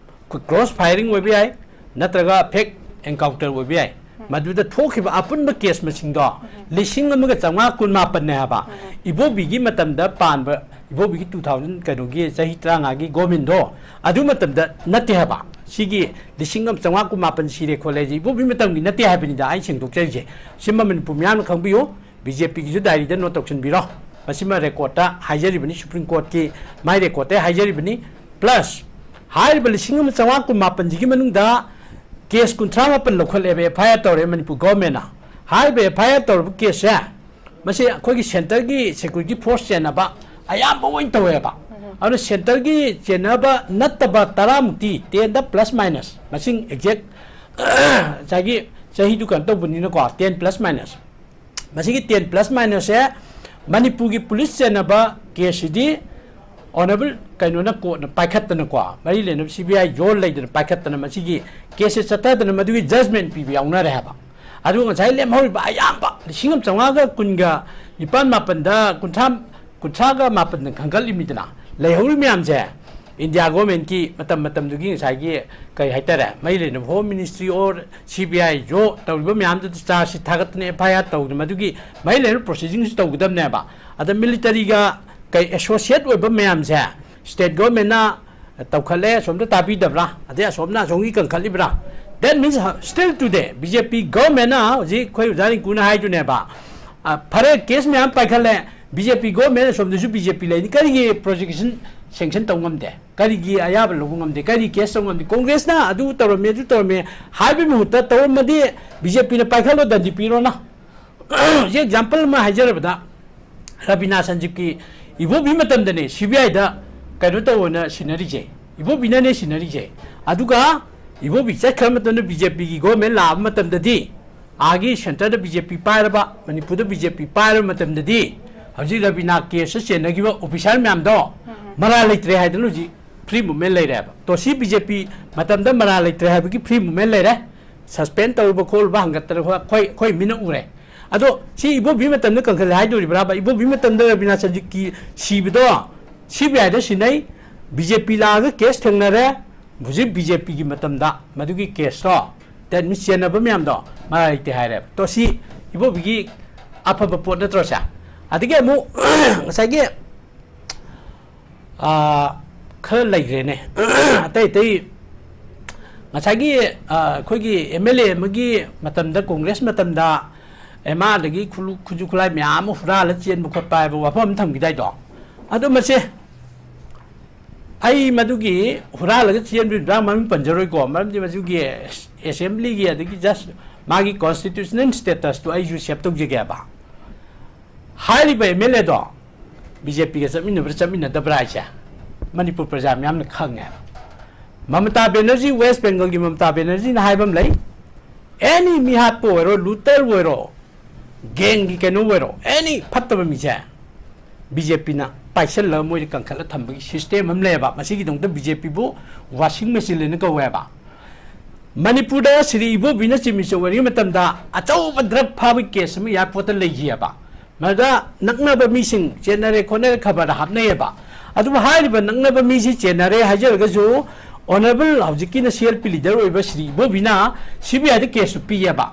ꯀ꯭ꯔꯣꯁ ꯐꯥꯏꯌꯔꯤꯡ ꯑꯣꯏꯕ ꯌꯥꯏ, ꯅꯠꯇ꯭ꯔꯒ ꯐꯦꯛ ꯑꯦꯟꯀꯥꯎꯟꯇꯔ ꯑꯣꯏꯕ ꯌꯥꯏ꯫ ꯃꯗꯨꯗ ꯊꯣꯛꯈꯤꯕ ꯑꯄꯨꯟꯕ ꯀꯦꯁ ꯃꯁꯤꯡꯗꯣ ꯂꯤꯁꯤꯡ ꯑꯃꯒ ꯆꯥꯝꯃꯉꯥ ꯀꯨꯟꯃꯥꯄꯟꯅꯦ ꯍꯥꯏꯕ꯫ ꯏꯕꯣꯕꯤꯒꯤ ꯃꯇꯝꯗ ꯄꯥꯟꯕ, ꯏꯕꯣꯕꯤꯒꯤ two thousand ꯀꯩꯅꯣꯒꯤ ꯆꯍꯤ ꯇꯔꯥꯃꯉꯥꯒꯤ ꯒꯣꯔꯃꯦꯟꯗꯣ ꯑꯗꯨ ꯃꯇꯝꯗ ꯅꯠꯇꯦ ꯍꯥꯏꯕ꯫ ꯁꯤꯒꯤ ꯂꯤꯁꯤꯡ ꯑꯃ ꯆꯥꯝꯃꯉꯥ ꯀꯨꯟꯃꯥꯄꯟ ꯁꯤꯔꯦ ꯈꯣꯠꯂꯦ ꯍꯥꯏꯁꯦ ꯏꯕꯣꯕꯤ ꯃꯇꯝꯒꯤ ꯅꯠꯇꯦ ꯍꯥꯏꯕꯅꯤꯗ ꯑꯩ ꯁꯦꯡꯗꯣꯛꯆꯔꯤꯁꯦ꯫ ꯁꯤꯃ ꯃꯅꯤꯄꯨꯔ ꯃꯤꯌꯥꯝꯅ ꯈꯪꯕꯤꯌꯨ꯫ ꯕꯤ ꯖꯦ ꯄꯤꯒꯤꯁꯨ ꯗꯥꯏꯔꯤꯗ ꯅꯣꯠ ꯇꯧꯁꯤꯟꯕꯤꯔꯣ꯫ ꯃꯁꯤꯃ ꯔꯦꯀꯣꯔꯠꯇ ꯍꯥꯏꯖꯔꯤꯕꯅꯤ, ꯁꯨꯄ꯭ꯔꯤꯝ ꯀꯣꯔꯠꯀꯤ ꯃꯥꯏ ꯔꯦꯀꯣꯔꯠꯇ ꯍꯥꯏꯖꯔꯤꯕꯅꯤ꯫ ꯄ꯭ꯂꯁ ꯍꯥꯏꯔꯤꯕ ꯂꯤꯁꯤꯡ ꯑꯃ ꯆꯥꯝꯃꯉꯥ ꯀꯨꯟꯃꯥꯄꯟꯁꯤꯒꯤ ꯃꯅꯨꯡꯗ ꯀꯦꯁ ꯀꯨꯟꯊ꯭ꯔꯥ ꯃꯥꯄꯟ ꯂꯧꯈꯠꯂꯦꯕ, ꯑꯦꯐ ꯑꯥꯏ ꯑꯥꯔ ꯇꯧꯔꯦ ꯃꯅꯤꯄꯨꯔ ꯒꯣꯔꯃꯦꯟꯅ꯫ ꯍꯥꯏꯔꯤꯕ ꯑꯦꯐ ꯑꯥꯏ ꯑꯥꯔ ꯇꯧꯔꯕ ꯀꯦꯁꯁꯦ, ꯃꯁꯤ ꯑꯩꯈꯣꯏꯒꯤ ꯁꯦꯟꯇꯔꯒꯤ ꯁꯦꯀ꯭ꯌꯨꯔꯤꯇꯤ ꯐꯣꯔꯁ ꯆꯦꯟꯅꯕ ꯑꯌꯥꯝꯕ ꯑꯣꯏꯅ ꯇꯧꯋꯦꯕ꯫ ꯑꯗꯨꯅ ꯁꯦꯟꯇꯔꯒꯤ ꯆꯦꯟꯅꯕ ꯅꯠꯇꯕ ꯇꯔꯥꯃꯨꯛꯇꯤ, ꯇꯦꯟꯗ ꯄ꯭ꯂꯁ ꯃꯥꯏꯅꯁ, ꯃꯁꯤꯡ ꯑꯦꯛꯖꯦꯛ ꯉꯁꯥꯏꯒꯤ ꯆꯍꯤꯗꯨ ꯀꯩꯅꯣ ꯇꯧꯕꯅꯤꯅꯀꯣ, ꯇꯦꯟ ꯄ꯭ꯂꯁ ꯃꯥꯏꯅꯁ꯫ ꯃꯁꯤꯒꯤ ꯇꯦꯟ ꯄ꯭ꯂꯁ ꯃꯥꯏꯅꯁꯁꯦ ꯃꯅꯤꯄꯨꯔꯒꯤ ꯄꯨꯂꯤꯁ ꯆꯦꯟꯅꯕ ꯀꯦꯁꯁꯤꯗꯤ ꯑꯣꯅꯔꯦꯕꯜ ꯀꯩꯅꯣꯅ, ꯀꯣꯔꯠꯅ ꯄꯥꯏꯈꯠꯇꯅꯀꯣ, ꯃꯔꯤ ꯂꯩꯅꯕ ꯁꯤ ꯕꯤ ꯑꯥꯏ ꯖꯣꯔ ꯂꯩꯗꯅ ꯄꯥꯏꯈꯠꯇꯅ ꯃꯁꯤꯒꯤ ꯀꯦꯁꯁꯦ ꯆꯠꯊꯗꯅ ꯃꯗꯨꯒꯤ ꯖꯖꯃꯦꯟ ꯄꯤꯕ ꯌꯥꯎꯅꯔꯦ ꯍꯥꯏꯕ꯫ ꯑꯗꯨꯒ ꯉꯁꯥꯏ ꯂꯦꯝꯍꯧꯔꯤꯕ ꯑꯌꯥꯝꯕ ꯂꯤꯁꯤꯡ ꯑꯃ ꯆꯥꯝꯃꯉꯥꯒ ꯀꯨꯟꯒ ꯅꯤꯄꯥꯟ ꯃꯥꯄꯟꯗ ꯀꯨꯟꯊ꯭ꯔꯥ, ꯀꯨꯟꯊ꯭ꯔꯥꯒ ꯃꯥꯄꯟꯗ ꯈꯟꯒꯠꯂꯤꯃꯤꯗꯅ, ꯂꯩꯍꯧꯔꯤ ꯃꯌꯥꯝꯁꯦ ꯏꯟꯗꯤꯌꯥ ꯒꯣꯔꯃꯦꯟꯀꯤ ꯃꯇꯝ ꯃꯇꯝꯗꯨꯒꯤ ꯉꯁꯥꯏꯒꯤ ꯀꯩ ꯍꯥꯏꯇꯥꯔꯦ, ꯃꯔꯤ ꯂꯩꯅꯕ home ministry or C B I ꯖꯣ ꯇꯧꯔꯤꯕ ꯃꯌꯥꯝꯗꯨꯗ ꯆꯥꯔꯖ ꯁꯤꯠ ꯊꯥꯒꯠꯇꯅ ꯑꯦꯐ ꯑꯥꯏ ꯑꯥꯔ ꯇꯧꯗꯅ ꯃꯗꯨꯒꯤ ꯃꯔꯤ ꯂꯩꯅꯕ ꯄ꯭ꯔꯣꯁꯤꯗꯤꯡꯁꯨ ꯇꯧꯒꯗꯕꯅꯦꯕ꯫ ꯑꯗ ꯃꯤꯂꯤꯇꯔꯤꯒ ꯀꯩ ꯑꯦꯁꯣꯁꯤꯌꯦꯠ ꯑꯣꯏꯕ ꯃꯌꯥꯝꯁꯦ ꯁ꯭ꯇꯦꯠ ꯒꯣꯔꯃꯦꯟꯅ ꯇꯧꯈꯠꯂꯦ, ꯑꯁꯣꯝꯗ ꯇꯥꯕꯤꯗꯕ꯭ꯔꯥ? ꯑꯗꯩ ꯑꯁꯣꯝꯅ ꯑꯁꯣꯝꯒꯤ ꯀꯟꯈꯠꯂꯤꯕ꯭ꯔꯥ? That means still today B J P ꯒꯣꯔꯃꯦꯟꯅ ꯍꯧꯖꯤꯛ ꯑꯩꯈꯣꯏ ꯑꯣꯖꯥ ꯔꯤꯡꯀꯨꯅ ꯍꯥꯏꯗꯨꯅꯦꯕ, ꯑ, ꯐꯔꯦ, ꯀꯦꯁ ꯃꯌꯥꯝ ꯄꯥꯏꯈꯠꯂꯦ, ꯕꯤ ꯖꯦ ꯄꯤ ꯒꯣꯔꯃꯦꯟ ꯑꯁꯣꯝꯗꯁꯨ ꯕꯤ ꯖꯦ ꯄꯤ ꯂꯩꯅꯤ, ꯀꯔꯤꯒꯤ ꯄ꯭ꯔꯣꯁꯤꯀ꯭ꯌꯨꯁꯟ ꯁꯦꯡꯁꯟ ꯇꯧ ꯉꯝꯗꯦ? ꯀꯔꯤꯒꯤ ꯑꯌꯥꯕ ꯂꯧꯕ ꯉꯝꯗꯦ? ꯀꯔꯤ ꯀꯦꯁ ꯇꯧ ꯉꯝꯗꯦ? ꯀꯣꯡꯒ꯭ꯔꯦꯁꯅ ꯑꯗꯨ ꯇꯧꯔꯝꯃꯦ, ꯑꯗꯨ ꯇꯧꯔꯝꯃꯦ ꯍꯥꯏꯕꯒꯤ ꯃꯍꯨꯠꯇ ꯇꯧꯔꯝꯃꯗꯤ ꯕꯤ ꯖꯦ ꯄꯤꯅ ꯄꯥꯏꯈꯠꯂꯣ, ꯗꯟꯗꯤ ꯄꯤꯔꯣꯅ꯫ ꯍꯧꯖꯤꯛ ꯑꯦꯛꯖꯥꯝꯄꯜ ꯑꯃ ꯍꯥꯏꯖꯔꯕꯗ, ꯔꯕꯤꯅꯥ ꯁꯟꯖꯤꯞꯀꯤ ꯏꯕꯣꯕꯤ ꯃꯇꯝꯗꯅꯦ ꯁꯤ ꯕꯤ ꯑꯥꯏꯗ ꯀꯩꯅꯣ ꯇꯧꯑꯣꯅ ꯁꯤꯟꯅꯔꯤꯁꯦ, ꯏꯕꯣꯕꯤꯅꯅꯦ ꯁꯤꯟꯅꯔꯤꯁꯦ꯫ ꯑꯗꯨꯒ ꯏꯕꯣꯕꯤ ꯆꯠꯈ꯭ꯔ ꯃꯇꯝꯗ ꯕꯤ ꯖꯦ ꯄꯤꯒꯤ ꯒꯣꯔꯃꯦꯟ ꯂꯥꯛꯑꯕ ꯃꯇꯝꯗꯗꯤ, ꯑꯥꯒꯤ ꯁꯦꯟꯇꯔꯗ ꯕꯤ ꯖꯦ ꯄꯤ ꯄꯥꯏꯔꯕ, ꯃꯅꯤꯄꯨꯔꯗ ꯕꯤ ꯖꯦ ꯄꯤ ꯄꯥꯏꯔꯕ ꯃꯇꯝꯗꯗꯤ, ꯍꯧꯖꯤꯛ ꯔꯕꯤꯅꯥ ꯀꯦꯁꯇ ꯆꯦꯟꯅꯈꯤꯕ ꯑꯣꯐꯤꯁꯥꯔ ꯃꯌꯥꯝꯗꯣ ꯃꯔꯥꯜ ꯂꯩꯇ꯭ꯔꯦ ꯍꯥꯏꯗꯅ ꯍꯧꯖꯤꯛ ꯐ꯭ꯔꯤ ꯃꯨꯚꯃꯦꯟ ꯂꯩꯔꯦꯕ꯫ ꯇꯣ ꯁꯤ ꯕꯤ ꯖꯦ ꯄꯤ ꯃꯇꯝꯗ ꯃꯔꯥꯜ ꯂꯩꯇ꯭ꯔꯦ ꯍꯥꯏꯕꯒꯤ ꯐ꯭ꯔꯤ ꯃꯨꯚꯃꯦꯟ ꯂꯩꯔꯦ꯫ ꯁꯁꯄꯦꯟ ꯇꯧꯔꯨꯕ ꯈꯣꯠꯂꯨꯕ ꯍꯪꯒꯠꯇꯅ ꯑꯩꯈꯣꯏ, ꯑꯩꯈꯣꯏ ꯃꯤꯅ ꯎꯔꯦ꯫ ꯑꯗꯣ ꯁꯤ ꯏꯕꯣꯕꯤ ꯃꯇꯝꯗ ꯀꯟꯈꯠꯂꯦ ꯍꯥꯏꯗꯣꯔꯤꯕ꯭ꯔꯥꯕ? ꯏꯕꯣꯕꯤ ꯃꯇꯝꯗ ꯔꯕꯤꯅꯥ ꯆꯟꯖꯤꯠꯀꯤ ꯁꯤꯕꯗꯣ ꯁꯤ ꯕꯤ ꯑꯥꯏꯗ ꯁꯤꯟꯅꯩ, ꯕꯤ ꯖꯦ ꯄꯤ ꯂꯥꯛꯑꯒ ꯀꯦꯁ ꯊꯦꯡꯅꯔꯦ꯫ ꯍꯧꯖꯤꯛ ꯕꯤ ꯖꯦ ꯄꯤꯒꯤ ꯃꯇꯝꯗ ꯃꯗꯨꯒꯤ ꯀꯦꯁꯇꯣ, that means ꯆꯦꯟꯅꯕ ꯃꯌꯥꯝꯗꯣ ꯃꯔꯥ ꯂꯩꯇꯦ ꯍꯥꯏꯔꯦꯕ꯫ ꯇꯣ ꯁꯤ ꯏꯕꯣꯕꯤꯒꯤ ꯑꯐꯕ ꯄꯣꯠ ꯅꯠꯇ꯭ꯔꯣ ꯁꯦ? ꯑꯗꯒꯤ ꯑꯃꯨꯛ ꯉꯁꯥꯏꯒꯤ ꯑꯥ, ꯈꯔ ꯂꯩꯈ꯭ꯔꯦꯅꯦ꯫ ꯑꯇꯩ ꯑꯇꯩ ꯉꯁꯥꯏꯒꯤ, ꯑꯥ, ꯑꯩꯈꯣꯏꯒꯤ ꯑꯦꯝ ꯑꯦꯜ ꯑꯦ ꯑꯃꯒꯤ ꯃꯇꯝꯗ, ꯀꯣꯡꯒ꯭ꯔꯦꯁ ꯃꯇꯝꯗ ꯑꯦꯝ ꯑꯥꯔꯗꯒꯤ ꯈꯨꯂꯨ-, ꯈꯨꯠꯁꯨ ꯈꯨꯠꯂꯥꯏ ꯃꯌꯥꯝ ꯑꯃ ꯍꯨꯔꯥꯜꯂ ꯆꯦꯟꯕ ꯈꯣꯠꯄ ꯍꯥꯏꯕ ꯋꯥꯐꯝ ꯑꯃ ꯊꯝꯈꯤꯗꯥꯏꯗꯣ? ꯑꯗꯣ ꯃꯁꯦ ꯑꯩ ꯃꯗꯨꯒꯤ ꯍꯨꯔꯥꯜꯂꯒ ꯆꯦꯟꯕꯒꯤ ꯃꯇꯥꯡ ꯃꯃꯤꯡ ꯄꯟꯖꯔꯣꯏꯀꯣ, ꯃꯔꯝꯗꯤ ꯃꯗꯨꯒꯤ ꯑꯦꯁꯦꯝꯕ꯭ꯂꯤꯒꯤ ꯑꯗꯒꯤ ꯖꯁ ꯃꯥꯒꯤ ꯀꯣꯟꯁꯇꯤꯇ꯭ꯌꯨꯁꯅꯦꯜ ꯁ꯭ꯇꯦꯇꯁꯇꯨ ꯑꯩꯁꯨ ꯁꯦꯞ ꯇꯧꯖꯒꯦꯕ꯫ ꯍꯥꯏꯔꯤꯕ ꯑꯦꯝ ꯑꯦꯜ ꯑꯦꯗꯣ ꯕꯤ ꯖꯦ ꯄꯤꯒ ꯆꯠꯃꯤꯟꯅꯕ꯭ꯔꯥ ꯆꯠꯃꯤꯟꯅꯗꯕ꯭ꯔꯥ ꯍꯥꯏꯁꯦ ꯃꯅꯤꯄꯨꯔ ꯄ꯭ꯔꯖꯥ ꯃꯌꯥꯝꯅ ꯈꯪꯉꯦ꯫ ꯃꯃꯇꯥ ꯕꯦꯅꯔꯖꯤ, ꯋꯦꯁ ꯕꯦꯡꯒꯜꯒꯤ ꯃꯃꯇꯥ ꯕꯦꯅꯔꯖꯤꯅ ꯍꯥꯏꯕ ꯑꯃ ꯂꯩ, ꯑꯦꯅꯤ ꯃꯤꯍꯥꯠꯄ ꯑꯣꯏꯔꯣ, ꯂꯨꯇꯔ ꯑꯣꯏꯔꯣ, ꯒꯦꯡꯒꯤ ꯀꯩꯅꯣ ꯑꯣꯏꯔꯣ, ꯑꯦꯅꯤ ꯐꯠꯇꯕ ꯃꯤꯁꯦ ꯕꯤ ꯖꯦ ꯄꯤꯅ ꯄꯥꯏꯁꯜꯂꯒ ꯃꯣꯏꯗ ꯀꯟꯈꯠꯂ ꯊꯝꯕꯒꯤ ꯁꯤꯁꯇꯦꯝ ꯑꯃ ꯂꯩꯌꯦꯕ꯫ ꯃꯁꯤꯒꯤꯗꯃꯛꯇ ꯕꯤ ꯖꯦ ꯄꯤꯕꯨ ꯋꯥꯁꯤꯡ ꯃꯦꯆꯤꯟ ꯍꯥꯏꯅ ꯀꯧꯋꯦꯕ꯫ ꯃꯅꯤꯄꯨꯔꯗ ꯁ꯭ꯔꯤ ꯏꯕꯣꯕꯤꯅ ꯆꯤꯞ ꯃꯤꯅꯤꯁꯇꯔ ꯑꯣꯏꯔꯤꯉꯩ ꯃꯇꯝꯗ ꯑꯆꯧꯕ ꯗ꯭ꯔꯒ ꯐꯥꯕꯒꯤ ꯀꯦꯁ ꯑꯃ ꯑꯦꯌꯥꯔꯄꯣꯔꯠꯇ ꯂꯩꯈꯤꯑꯕ꯫ ꯃꯗꯨꯗ ꯅꯛꯅꯕ ꯃꯤꯁꯤꯡ ꯆꯦꯟꯅꯔꯦ ꯈꯣꯠꯅꯔꯦ ꯈꯕꯔꯗ ꯍꯥꯞꯅꯩꯌꯦꯕ꯫ ꯑꯗꯨꯕꯨ ꯍꯥꯏꯔꯤꯕ ꯅꯛꯅꯕ ꯃꯤꯁꯤ ꯆꯦꯟꯅꯔꯦ ꯍꯥꯏꯖꯔꯒꯁꯨ, honourable ꯍꯧꯖꯤꯛꯀꯤꯅ C L P leader ꯑꯣꯏꯕ ꯁ꯭ꯔꯤ ꯏꯕꯣꯕꯤꯅ ꯁꯤ ꯕꯤ ꯑꯥꯏꯗ ꯀꯦꯁꯇꯨ ꯄꯤꯌꯦꯕ꯫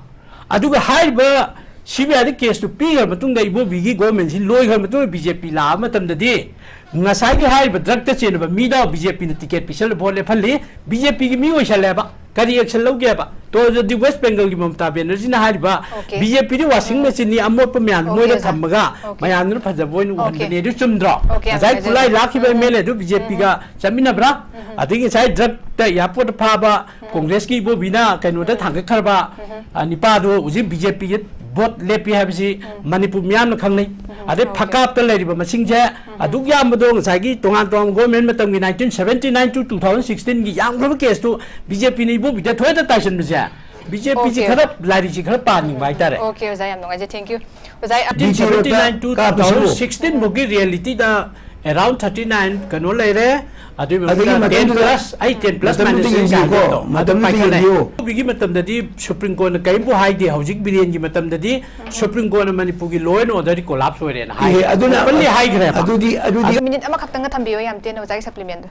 ꯑꯗꯨꯒ ꯍꯥꯏꯔꯤꯕ ꯁꯤ ꯕꯤ ꯑꯥꯏꯗ ꯀꯦꯁꯇꯨ ꯄꯤꯈ꯭ꯔ ꯃꯇꯨꯡꯗ, ꯏꯕꯣꯕꯤꯒꯤ ꯒꯣꯔꯃꯦꯟꯁꯤ ꯂꯣꯏꯈ꯭ꯔ ꯃꯇꯨꯡꯗ ꯕꯤ ꯖꯦ ꯄꯤ ꯂꯥꯛꯑ ꯃꯇꯝꯗꯗꯤ, ꯉꯁꯥꯏꯒꯤ ꯍꯥꯏꯔꯤꯕ ꯗ꯭ꯔꯒꯇ ꯆꯦꯟꯅꯕ ꯃꯤꯗꯣ ꯕꯤ ꯖꯦ ꯄꯤꯅ ꯇꯤꯀꯦꯠ ꯄꯤꯁꯜꯂ ꯚꯣꯠ ꯂꯦꯞꯍꯜꯂꯤ, ꯕꯤ ꯖꯦ ꯄꯤꯒꯤ ꯃꯤ ꯑꯣꯏꯁꯜꯂꯦꯕ꯫ ꯀꯔꯤ ꯑꯦꯛꯁꯟ ꯂꯧꯒꯦꯕ? ꯇꯣ ꯑꯗꯨꯗꯤ ꯋꯦꯁ ꯕꯦꯡꯒꯜꯒꯤ ꯃꯃꯇꯥ ꯕꯦꯅꯔꯖꯤꯅ ꯍꯥꯏꯔꯤꯕ, OK꯫ ꯕꯤ ꯖꯦ ꯄꯤꯗꯤ ꯋꯥꯁꯤꯡ ꯎꯝ꯫ ꯃꯦꯆꯤꯟꯅꯤ, ꯑꯃꯣꯠꯄ ꯃꯌꯥꯝꯗꯨ OK, ꯃꯣꯏꯗ ꯑꯣꯖꯥ꯫ ꯊꯝꯃꯒ OK꯫ ꯃꯌꯥꯝꯗꯨꯅ ꯐꯖꯕ ꯑꯣꯏꯅ OK꯫ ꯎꯍꯟꯕꯅꯦ꯫ ꯑꯗꯨ ꯆꯨꯝꯗ꯭ꯔꯣ? OK, ꯉꯁꯥꯏ ꯌꯥꯝ ꯈꯨꯂꯥꯏ ꯅꯨꯡꯉꯥꯏꯖꯩ꯫ ꯂꯥꯛꯈꯤꯕ ꯎꯝ꯫ ꯑꯦꯝ ꯑꯦꯜ ꯑꯦꯗꯨ ꯕꯤ ꯖꯦ ꯄꯤꯒ ꯎꯝ꯫ ꯆꯠꯃꯤꯟꯅꯕ꯭ꯔꯥ? ꯎꯝ꯫ ꯑꯗꯒꯤ ꯉꯁꯥꯏ ꯗ꯭ꯔꯒꯇ ꯑꯦꯌꯥꯔꯄꯣꯔꯠꯇ ꯐꯥꯕ ꯎꯝ꯫ ꯀꯣꯡꯒ꯭ꯔꯦꯁꯀꯤ ꯏꯕꯣꯕꯤꯅ ꯀꯩꯅꯣꯗ ꯎꯝ꯫ ꯊꯥꯡꯒꯠꯈ꯭ꯔꯕ, ꯎꯝ꯫ ꯑ, ꯅꯤꯄꯥꯗꯨ ꯍꯧꯖꯤꯛ ꯕꯤ ꯖꯦ ꯄꯤꯒꯤ ꯚꯣꯠ ꯂꯦꯞꯄꯤ ꯍꯥꯏꯕꯁꯤ ꯎꯝ꯫ ꯃꯅꯤꯄꯨꯔ ꯃꯤꯌꯥꯝꯅ ꯈꯪꯅꯩ꯫ ꯎꯝ꯫ ꯑꯗꯩ OK꯫ ꯐꯀꯥꯞꯇ ꯂꯩꯔꯤꯕ ꯃꯁꯤꯡꯁꯦ ꯎꯝ꯫ ꯑꯗꯨꯛ ꯌꯥꯝꯕꯗꯣ ꯉꯁꯥꯏꯒꯤ ꯇꯣꯉꯥꯟ ꯇꯣꯉꯥꯟꯕ ꯒꯣꯔꯃꯦꯟ ꯃꯇꯝꯒꯤ nineteen seventy nine to two thousand sixteen ꯒꯤ ꯌꯥꯝꯈ꯭ꯔꯕ ꯀꯦꯁꯇꯨ ꯕꯤ ꯖꯦ ꯄꯤꯅ ꯏꯕꯣꯕꯤꯗ ꯊꯣꯏꯗ ꯇꯥꯏꯁꯟꯕꯁꯦ, ꯕꯤ ꯖꯦ ꯄꯤꯁꯤ OK, ꯈꯔ ꯑꯣꯖꯥ꯫ ꯂꯥꯏꯔꯤꯛꯁꯤ ꯈꯔ ꯄꯥꯅꯤꯡꯕ ꯍꯥꯏꯇꯥꯔꯦ꯫ OK, ꯑꯣꯖꯥ, ꯌꯥꯝ ꯅꯨꯡꯉꯥꯏꯖꯩ꯫ Thank you꯫ ꯑꯣꯖꯥ, ꯑꯩ ꯗꯤ ꯖꯤ ꯔꯣꯗꯇ seventy nine to ꯀꯥꯞꯄꯁꯤꯕꯨ꯫ two thousand sixteen ꯐꯥꯎꯒꯤ ꯔꯤꯌꯦꯂꯤꯇꯤꯗ around thirty nine ꯀꯩꯅꯣ ꯂꯩꯔꯦ꯫ ꯑꯗꯨꯒꯤ ꯑꯗꯒꯤ ꯃꯇꯨꯡꯗ ten ꯃꯇꯝꯗꯨꯗ, plus, ꯑꯩ ten plus ꯃꯇꯝꯗꯨꯗ minus ꯌꯦꯡꯕꯤꯌꯨꯀꯣ, ꯑꯗꯨ ꯃꯇꯝꯗꯨꯗ ꯄꯥꯏꯈꯠꯂꯦ꯫ ꯌꯦꯡꯕꯤꯌꯨ꯫ ꯏꯕꯣꯕꯤꯒꯤ ꯃꯇꯝꯗꯗꯤ ꯁꯨꯄ꯭ꯔꯤꯝ ꯀꯣꯔꯠꯅ ꯀꯔꯤꯝꯕꯨ ꯍꯥꯏꯗꯦ꯫ ꯍꯧꯖꯤꯛ ꯕꯤꯔꯦꯟꯒꯤ ꯃꯇꯝꯗꯗꯤ ꯁꯨꯄ꯭ꯔꯤꯝ ꯀꯣꯔꯠꯅ ꯃꯅꯤꯄꯨꯔꯒꯤ law and order D collapse ꯑꯣꯏꯔꯦꯅ ꯍꯥꯏ꯫ ꯏꯍꯦ, ꯑꯗꯨꯅ openly ꯍꯥꯏꯈ꯭ꯔꯦꯕ꯫ ꯑꯗꯨꯗꯤ, ꯑꯗꯨꯗꯤ ꯑꯗꯨ ꯃꯤꯅꯤꯠ ꯑꯃꯈꯛꯇꯪꯒ ꯊꯝꯕꯤꯌꯣ, ꯌꯥꯝ ꯇꯦꯟꯅ ꯑꯣꯖꯥꯒꯤ supplement ꯗꯨ꯫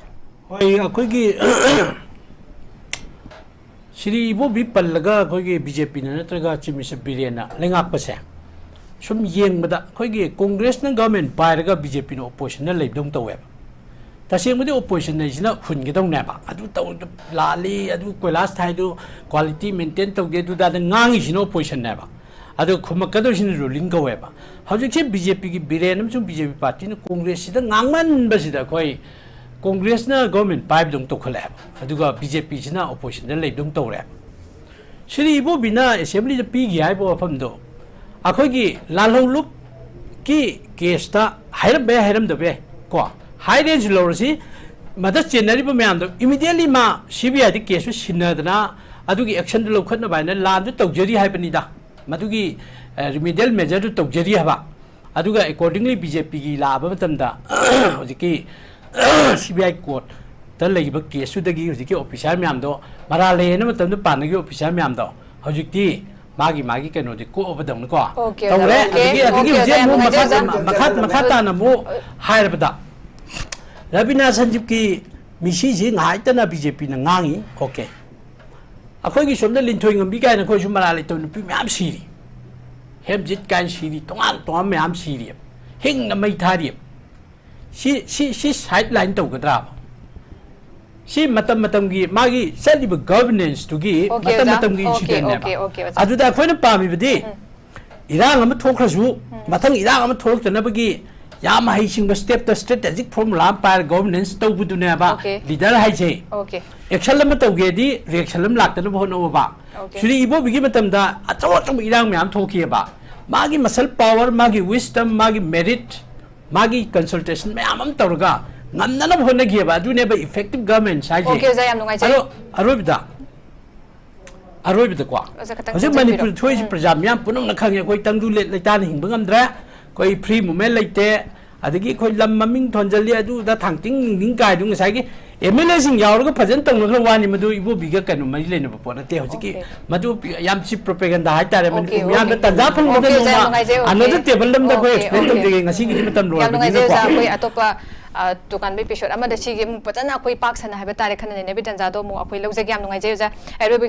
ꯍꯣꯏ, ꯑꯩꯈꯣꯏꯒꯤ ꯁ꯭ꯔꯤ ꯏꯕꯣꯕꯤ ꯄꯜꯂꯒ ꯑꯩꯈꯣꯏꯒꯤ ꯕꯤ ꯖꯦ ꯄꯤꯅ ꯅꯠꯇ꯭ꯔꯒ ꯆꯤꯐ ꯃꯤꯅꯤꯁꯇꯔ ꯕꯤꯔꯦꯟꯅ ꯂꯩꯉꯥꯛꯄꯁꯦ ꯁꯨꯝ ꯌꯦꯡꯕꯗ ꯑꯩꯈꯣꯏꯒꯤ ꯀꯣꯡꯒ꯭ꯔꯦꯁꯅ ꯒꯚꯔꯟꯃꯦꯟ ꯄꯥꯏꯔꯒ ꯕꯤ ꯖꯦ ꯄꯤꯅ ꯑꯣꯄꯣꯖꯤꯁꯟꯗ ꯂꯩꯕꯗꯧꯅ ꯇꯧꯋꯦꯕ꯫ ꯇꯁꯦꯡꯕꯗꯤ ꯑꯣꯄꯣꯖꯤꯁꯟ ꯍꯥꯏꯁꯤꯅ ꯍꯨꯟꯒꯗꯧꯅꯦꯕ꯫ ꯑꯗꯨ ꯇꯧ-, ꯂꯥꯜꯂꯤ, ꯑꯗꯨ ꯀꯣꯏꯂꯥꯁ ꯊꯥꯏꯗꯨ quality maintain ꯇꯧꯗꯦ, ꯑꯗꯨꯗ ꯉꯥꯡꯉꯤꯁꯤꯅ ꯑꯣꯄꯣꯖꯤꯁꯟꯅꯦꯕ꯫ ꯑꯗꯨ ꯈꯨꯝꯃꯛꯀꯗꯣꯏꯁꯤꯅ ꯔꯨꯂꯤꯡ ꯀꯧꯋꯦꯕ꯫ ꯍꯧꯖꯤꯛꯁꯦ ꯕꯤ ꯖꯦ ꯄꯤꯒꯤ ꯕꯤꯔꯦꯟ ꯑꯃꯁꯨꯡ ꯕꯤ ꯖꯦ ꯄꯤ ꯄꯥꯔꯇꯤꯅ ꯀꯣꯡꯒ꯭ꯔꯦꯁꯁꯤꯗ ꯉꯥꯡꯃꯟꯕꯁꯤꯗ ꯑꯩꯈꯣꯏ ꯀꯣꯡꯒ꯭ꯔꯦꯁꯅ ꯒꯚꯔꯟꯃꯦꯟ ꯄꯥꯏꯕꯗꯧꯅ ꯇꯧꯈꯠꯂꯛꯑꯦꯕ꯫ ꯑꯗꯨꯒ ꯕꯤ ꯖꯦ ꯄꯤꯁꯤꯅ ꯑꯣꯄꯣꯖꯤꯁꯟꯗ ꯂꯩꯕꯗꯧꯅ ꯇꯧꯔꯦ꯫ ꯁ꯭ꯔꯤ ꯏꯕꯣꯕꯤꯅ ꯑꯦꯁꯦꯝꯕ꯭ꯂꯤꯗ ꯄꯤꯈꯤ ꯍꯥꯏꯕ ꯋꯥꯐꯝꯗꯣ ꯑꯩꯈꯣꯏꯒꯤ ꯂꯥꯜꯍꯧꯂꯨꯞꯀꯤ ꯀꯦꯁꯇ ꯍꯥꯏꯔꯝꯕ ꯌꯥꯏ, ꯍꯥꯏꯔꯝꯗꯕ ꯌꯥꯏ ꯀꯣ, ꯍꯥꯏꯔꯦꯅꯁꯨ ꯂꯧꯔꯁꯤ꯫ ꯃꯗ ꯆꯦꯟꯅꯔꯤꯕ ꯃꯌꯥꯝꯗꯣ immediately ꯃꯥ ꯁꯤ ꯕꯤ ꯑꯥꯏꯗ ꯀꯦꯁꯇꯨ ꯁꯤꯟꯅꯗꯅ ꯑꯗꯨꯒꯤ ꯑꯦꯛꯁꯟꯗꯨ ꯂꯧꯈꯠꯅꯕ ꯍꯥꯏꯅ ꯂꯥꯟꯁꯨ ꯇꯧꯖꯔꯤ ꯍꯥꯏꯕꯅꯤꯗ꯫ ꯃꯗꯨꯒꯤ ꯔꯤꯃꯤꯗꯤꯌꯦꯜ ꯃꯦꯖꯔꯗꯨ ꯇꯧꯖꯔꯤ ꯍꯥꯏꯕ꯫ ꯑꯗꯨꯒ ꯑꯦꯀꯣꯔꯗꯤꯡꯂꯤ ꯕꯤ ꯖꯦ ꯄꯤꯒꯤ ꯂꯥꯛꯑꯕ ꯃꯇꯝꯗ ꯍꯧꯖꯤꯛꯀꯤ ꯁꯤ ꯕꯤ ꯑꯥꯏ ꯀꯣꯔꯠꯇ ꯂꯩꯔꯤꯕ ꯀꯦꯁꯇꯨꯗꯒꯤ ꯍꯧꯖꯤꯛꯀꯤ ꯑꯣꯐꯤꯁꯥꯔ ꯃꯌꯥꯝꯗꯣ ꯃꯔꯥꯜ ꯂꯩ ꯍꯥꯏꯅ ꯃꯇꯝꯗ ꯄꯥꯟꯅꯈꯤꯕ ꯑꯣꯐꯤꯁꯥꯔ ꯃꯌꯥꯝꯗꯣ ꯍꯧꯖꯤꯛꯇꯤ ꯃꯥꯒꯤ ꯃꯥꯒꯤ ꯀꯩꯅꯣꯗꯤ ꯀꯣꯛꯑꯕꯗꯧꯅꯀꯣ Okay, ꯇꯧꯔꯦ꯫ okay, ꯑꯗꯒꯤ ꯑꯗꯒꯤ okay, ꯍꯧꯖꯤꯛ ꯌꯥꯝ ꯑꯃꯨꯛ ꯃꯈꯥ ꯅꯨꯡꯉꯥꯏꯖꯔꯦ꯫ ꯃꯈꯥ ꯃꯈꯥ ꯇꯥꯅ ꯑꯃꯨꯛ ꯍꯥꯏꯔꯕꯗ ꯔꯕꯤꯅꯥ ꯁꯟꯖꯤꯞꯀꯤ ꯃꯤꯁꯤꯁꯤ ꯉꯥꯏꯇꯅ ꯕꯤ ꯖꯦ ꯄꯤꯅ ꯉꯥꯡꯉꯤ꯫ ꯑꯣꯀꯦ, ꯑꯩꯈꯣꯏꯒꯤ ꯁꯣꯝꯗ ꯂꯤꯟꯊꯣꯏ ꯉꯝꯕꯤ ꯀꯥꯏꯅ ꯑꯩꯈꯣꯏꯁꯨ ꯃꯔꯥꯜ ꯂꯩꯇꯕ ꯅꯨꯄꯤ ꯃꯌꯥꯝ ꯁꯤꯔꯤ, ꯍꯦꯝꯖꯤꯠ ꯀꯥꯏꯅ ꯁꯤꯔꯤ, ꯇꯣꯉꯥꯟ ꯇꯣꯉꯥꯟ ꯃꯌꯥꯝ ꯁꯤꯔꯤ, ꯍꯤꯡꯅ ꯃꯩ ꯊꯥꯔꯤ꯫ ꯁꯤ ꯁꯤ ꯁꯤ ꯁꯥꯏꯠ ꯂꯥꯏꯟ ꯇꯧꯒꯗ꯭ꯔꯥꯕ? ꯁꯤ ꯃꯇꯝ ꯃꯇꯝꯒꯤ ꯃꯥꯒꯤ ꯆꯠꯂꯤꯕ ꯒꯚꯔꯅꯦꯟꯁꯇꯨꯒꯤ Okay, ꯃꯇꯝ ꯑꯣꯖꯥ꯫ ꯃꯇꯝꯒꯤ Okay, ꯏꯟꯁꯤꯗꯦꯟꯅꯦꯕ꯫ okay, okay, ꯑꯣꯖꯥ꯫ ꯑꯗꯨꯗ ꯑꯩꯈꯣꯏꯅ ꯄꯥꯝꯃꯤꯕꯗꯤ ꯏꯔꯥꯡ ꯑꯃ ꯊꯣꯛꯈ꯭ꯔꯁꯨ ꯃꯊꯪ ꯏꯔꯥꯡ ꯑꯃ ꯊꯣꯛꯂꯛꯇꯅꯕꯒꯤ ꯌꯥꯝ ꯍꯩꯁꯤꯡꯕ ꯁ꯭ꯇꯦꯞꯇ ꯁ꯭ꯇ꯭ꯔꯦꯇꯦꯖꯤꯛ ꯐꯣꯔꯃꯨꯂꯥ ꯑꯃ ꯄꯥꯏꯔꯒ ꯒꯚꯔꯅꯦꯟꯁ ꯇꯧꯕꯗꯨꯅꯦꯕ Okay. ꯂꯤꯗꯔ ꯍꯥꯏꯁꯦ꯫ Okay. ꯑꯦꯛꯁꯟ ꯑꯃ ꯇꯧꯒꯦꯗꯤ ꯔꯤꯑꯦꯛꯁꯟ ꯑꯃ ꯂꯥꯛꯇꯅꯕ ꯍꯣꯠꯅꯧꯕ꯫ Okay. ꯁ꯭ꯔꯤ ꯏꯕꯣꯕꯤꯒꯤ ꯃꯇꯝꯗ ꯑꯆꯧ ꯑꯆꯧꯕ ꯏꯔꯥꯡ ꯃꯌꯥꯝ ꯊꯣꯛꯈꯤꯑꯕ꯫ ꯃꯥꯒꯤ ꯃꯁꯜ ꯄꯥꯋꯔ, ꯃꯥꯒꯤ ꯋꯤꯁꯇꯝ, ꯃꯥꯒꯤ ꯃꯦꯔꯤꯠ, ꯃꯥꯒꯤ ꯀꯟꯁꯜꯇꯦꯁꯟ ꯃꯌꯥꯝ ꯑꯃ ꯇꯧꯔꯒ ꯉꯝꯅꯅꯕ ꯍꯣꯠꯅꯈꯤꯑꯕ꯫ ꯑꯗꯨꯅꯦꯕ ꯏꯐꯦꯛꯇꯤꯚ ꯒꯚꯔꯅꯦꯟꯁ ꯍꯥꯏꯁꯦ꯫ Okay, ꯑꯣꯖꯥ, ꯌꯥꯝ ꯅꯨꯡꯉꯥꯏꯖꯔꯦ꯫ ꯑꯗꯣ ꯑꯔꯣꯏꯕꯗ ꯑꯔꯣꯏꯕꯗꯀꯣ ꯑꯣꯖꯥ, ꯈꯇꯪ ꯍꯧꯖꯤꯛ ꯊꯝꯖꯟꯕꯤꯔꯣ꯫ ꯃꯅꯤꯄꯨꯔ ꯊꯣꯛꯏꯁꯤ ꯄ꯭ꯔꯖꯥ ꯃꯤꯌꯥꯝ ꯄꯨꯝꯅꯃꯛꯅ ꯈꯪꯉꯦ꯫ ꯑꯩꯈꯣꯏ ꯇꯪꯗꯨ ꯂꯦ- ꯂꯩꯇꯥꯅ ꯍꯤꯡꯕ ꯉꯝꯗ꯭ꯔꯦ꯫ ꯑꯩꯈꯣꯏ ꯐ꯭ꯔꯤ ꯃꯨꯚꯃꯦꯟ ꯂꯩꯇꯦ꯫ ꯑꯗꯒꯤ ꯑꯩꯈꯣꯏ ꯂꯝ ꯃꯃꯤꯡ ꯊꯣꯟꯖꯜꯂꯤ, ꯑꯗꯨꯗ ꯊꯥꯡꯇꯤꯡ ꯅꯨꯡꯗꯤꯡ ꯀꯥꯏꯗꯨ ꯉꯁꯥꯏꯒꯤ ꯑꯦꯝ ꯑꯦꯜ ꯑꯦꯁꯤꯡ ꯌꯥꯎꯔꯒ ꯐꯖꯅ ꯇꯧꯅꯈ꯭ꯔ ꯋꯥꯅꯤ꯫ ꯃꯗꯨ ꯏꯕꯣꯕꯤꯒ ꯀꯩꯅꯣ ꯃꯔꯤ ꯂꯩꯅꯕ ꯄꯣꯠ ꯅꯠꯇꯦ꯫ ꯍꯧꯖꯤꯛꯀꯤ Okay. ꯃꯗꯨ ꯄꯤ- ꯌꯥꯝ ꯆꯤꯞ ꯄ꯭ꯔꯣꯄꯦꯒꯟꯗꯥ ꯍꯥꯏꯇꯥꯔꯦ꯫ ꯃꯅꯤꯄꯨꯔ Okay, ꯃꯤꯌꯥꯝꯗ okay. ꯇꯟꯖꯥ ꯐꯪꯕꯗ Okay, ꯑꯣꯖꯥ, ꯌꯥꯝ ꯅꯣꯡꯃ ꯅꯨꯡꯉꯥꯏꯖꯩ, okay. another table ꯑꯃꯗ ꯑꯩꯈꯣꯏ Okay, explain okay. ꯇꯧꯖꯒꯦ꯫ ꯉꯁꯤꯒꯤꯗꯤ ꯃꯇꯝ ꯌꯥꯝ ꯅꯨꯡꯉꯥꯏꯖꯩ ꯂꯣꯏꯔꯕꯅꯤꯅꯀꯣ꯫ ꯑꯣꯖꯥ꯫ ꯑꯩꯈꯣꯏ ꯑꯇꯣꯞꯄ ꯑ, ꯇꯣꯉꯥꯟꯕ ꯏꯄꯤꯁꯣꯗ ꯑꯃꯗ ꯁꯤꯒꯤ ꯑꯃꯨꯛ ꯐꯖꯅ ꯑꯩꯈꯣꯏ ꯄꯥꯛ ꯁꯟꯅ ꯍꯥꯏꯕ ꯇꯥꯔꯦ, ꯈꯟꯅ ꯅꯩꯅꯕꯒꯤ ꯇꯟꯖꯥꯗꯣ ꯑꯃꯨꯛ ꯑꯩꯈꯣꯏ ꯂꯧꯖꯒꯦ꯫ ꯌꯥꯝ ꯅꯨꯡꯉꯥꯏꯖꯩ ꯑꯣꯖꯥ꯫ ꯑꯔꯣꯏꯕ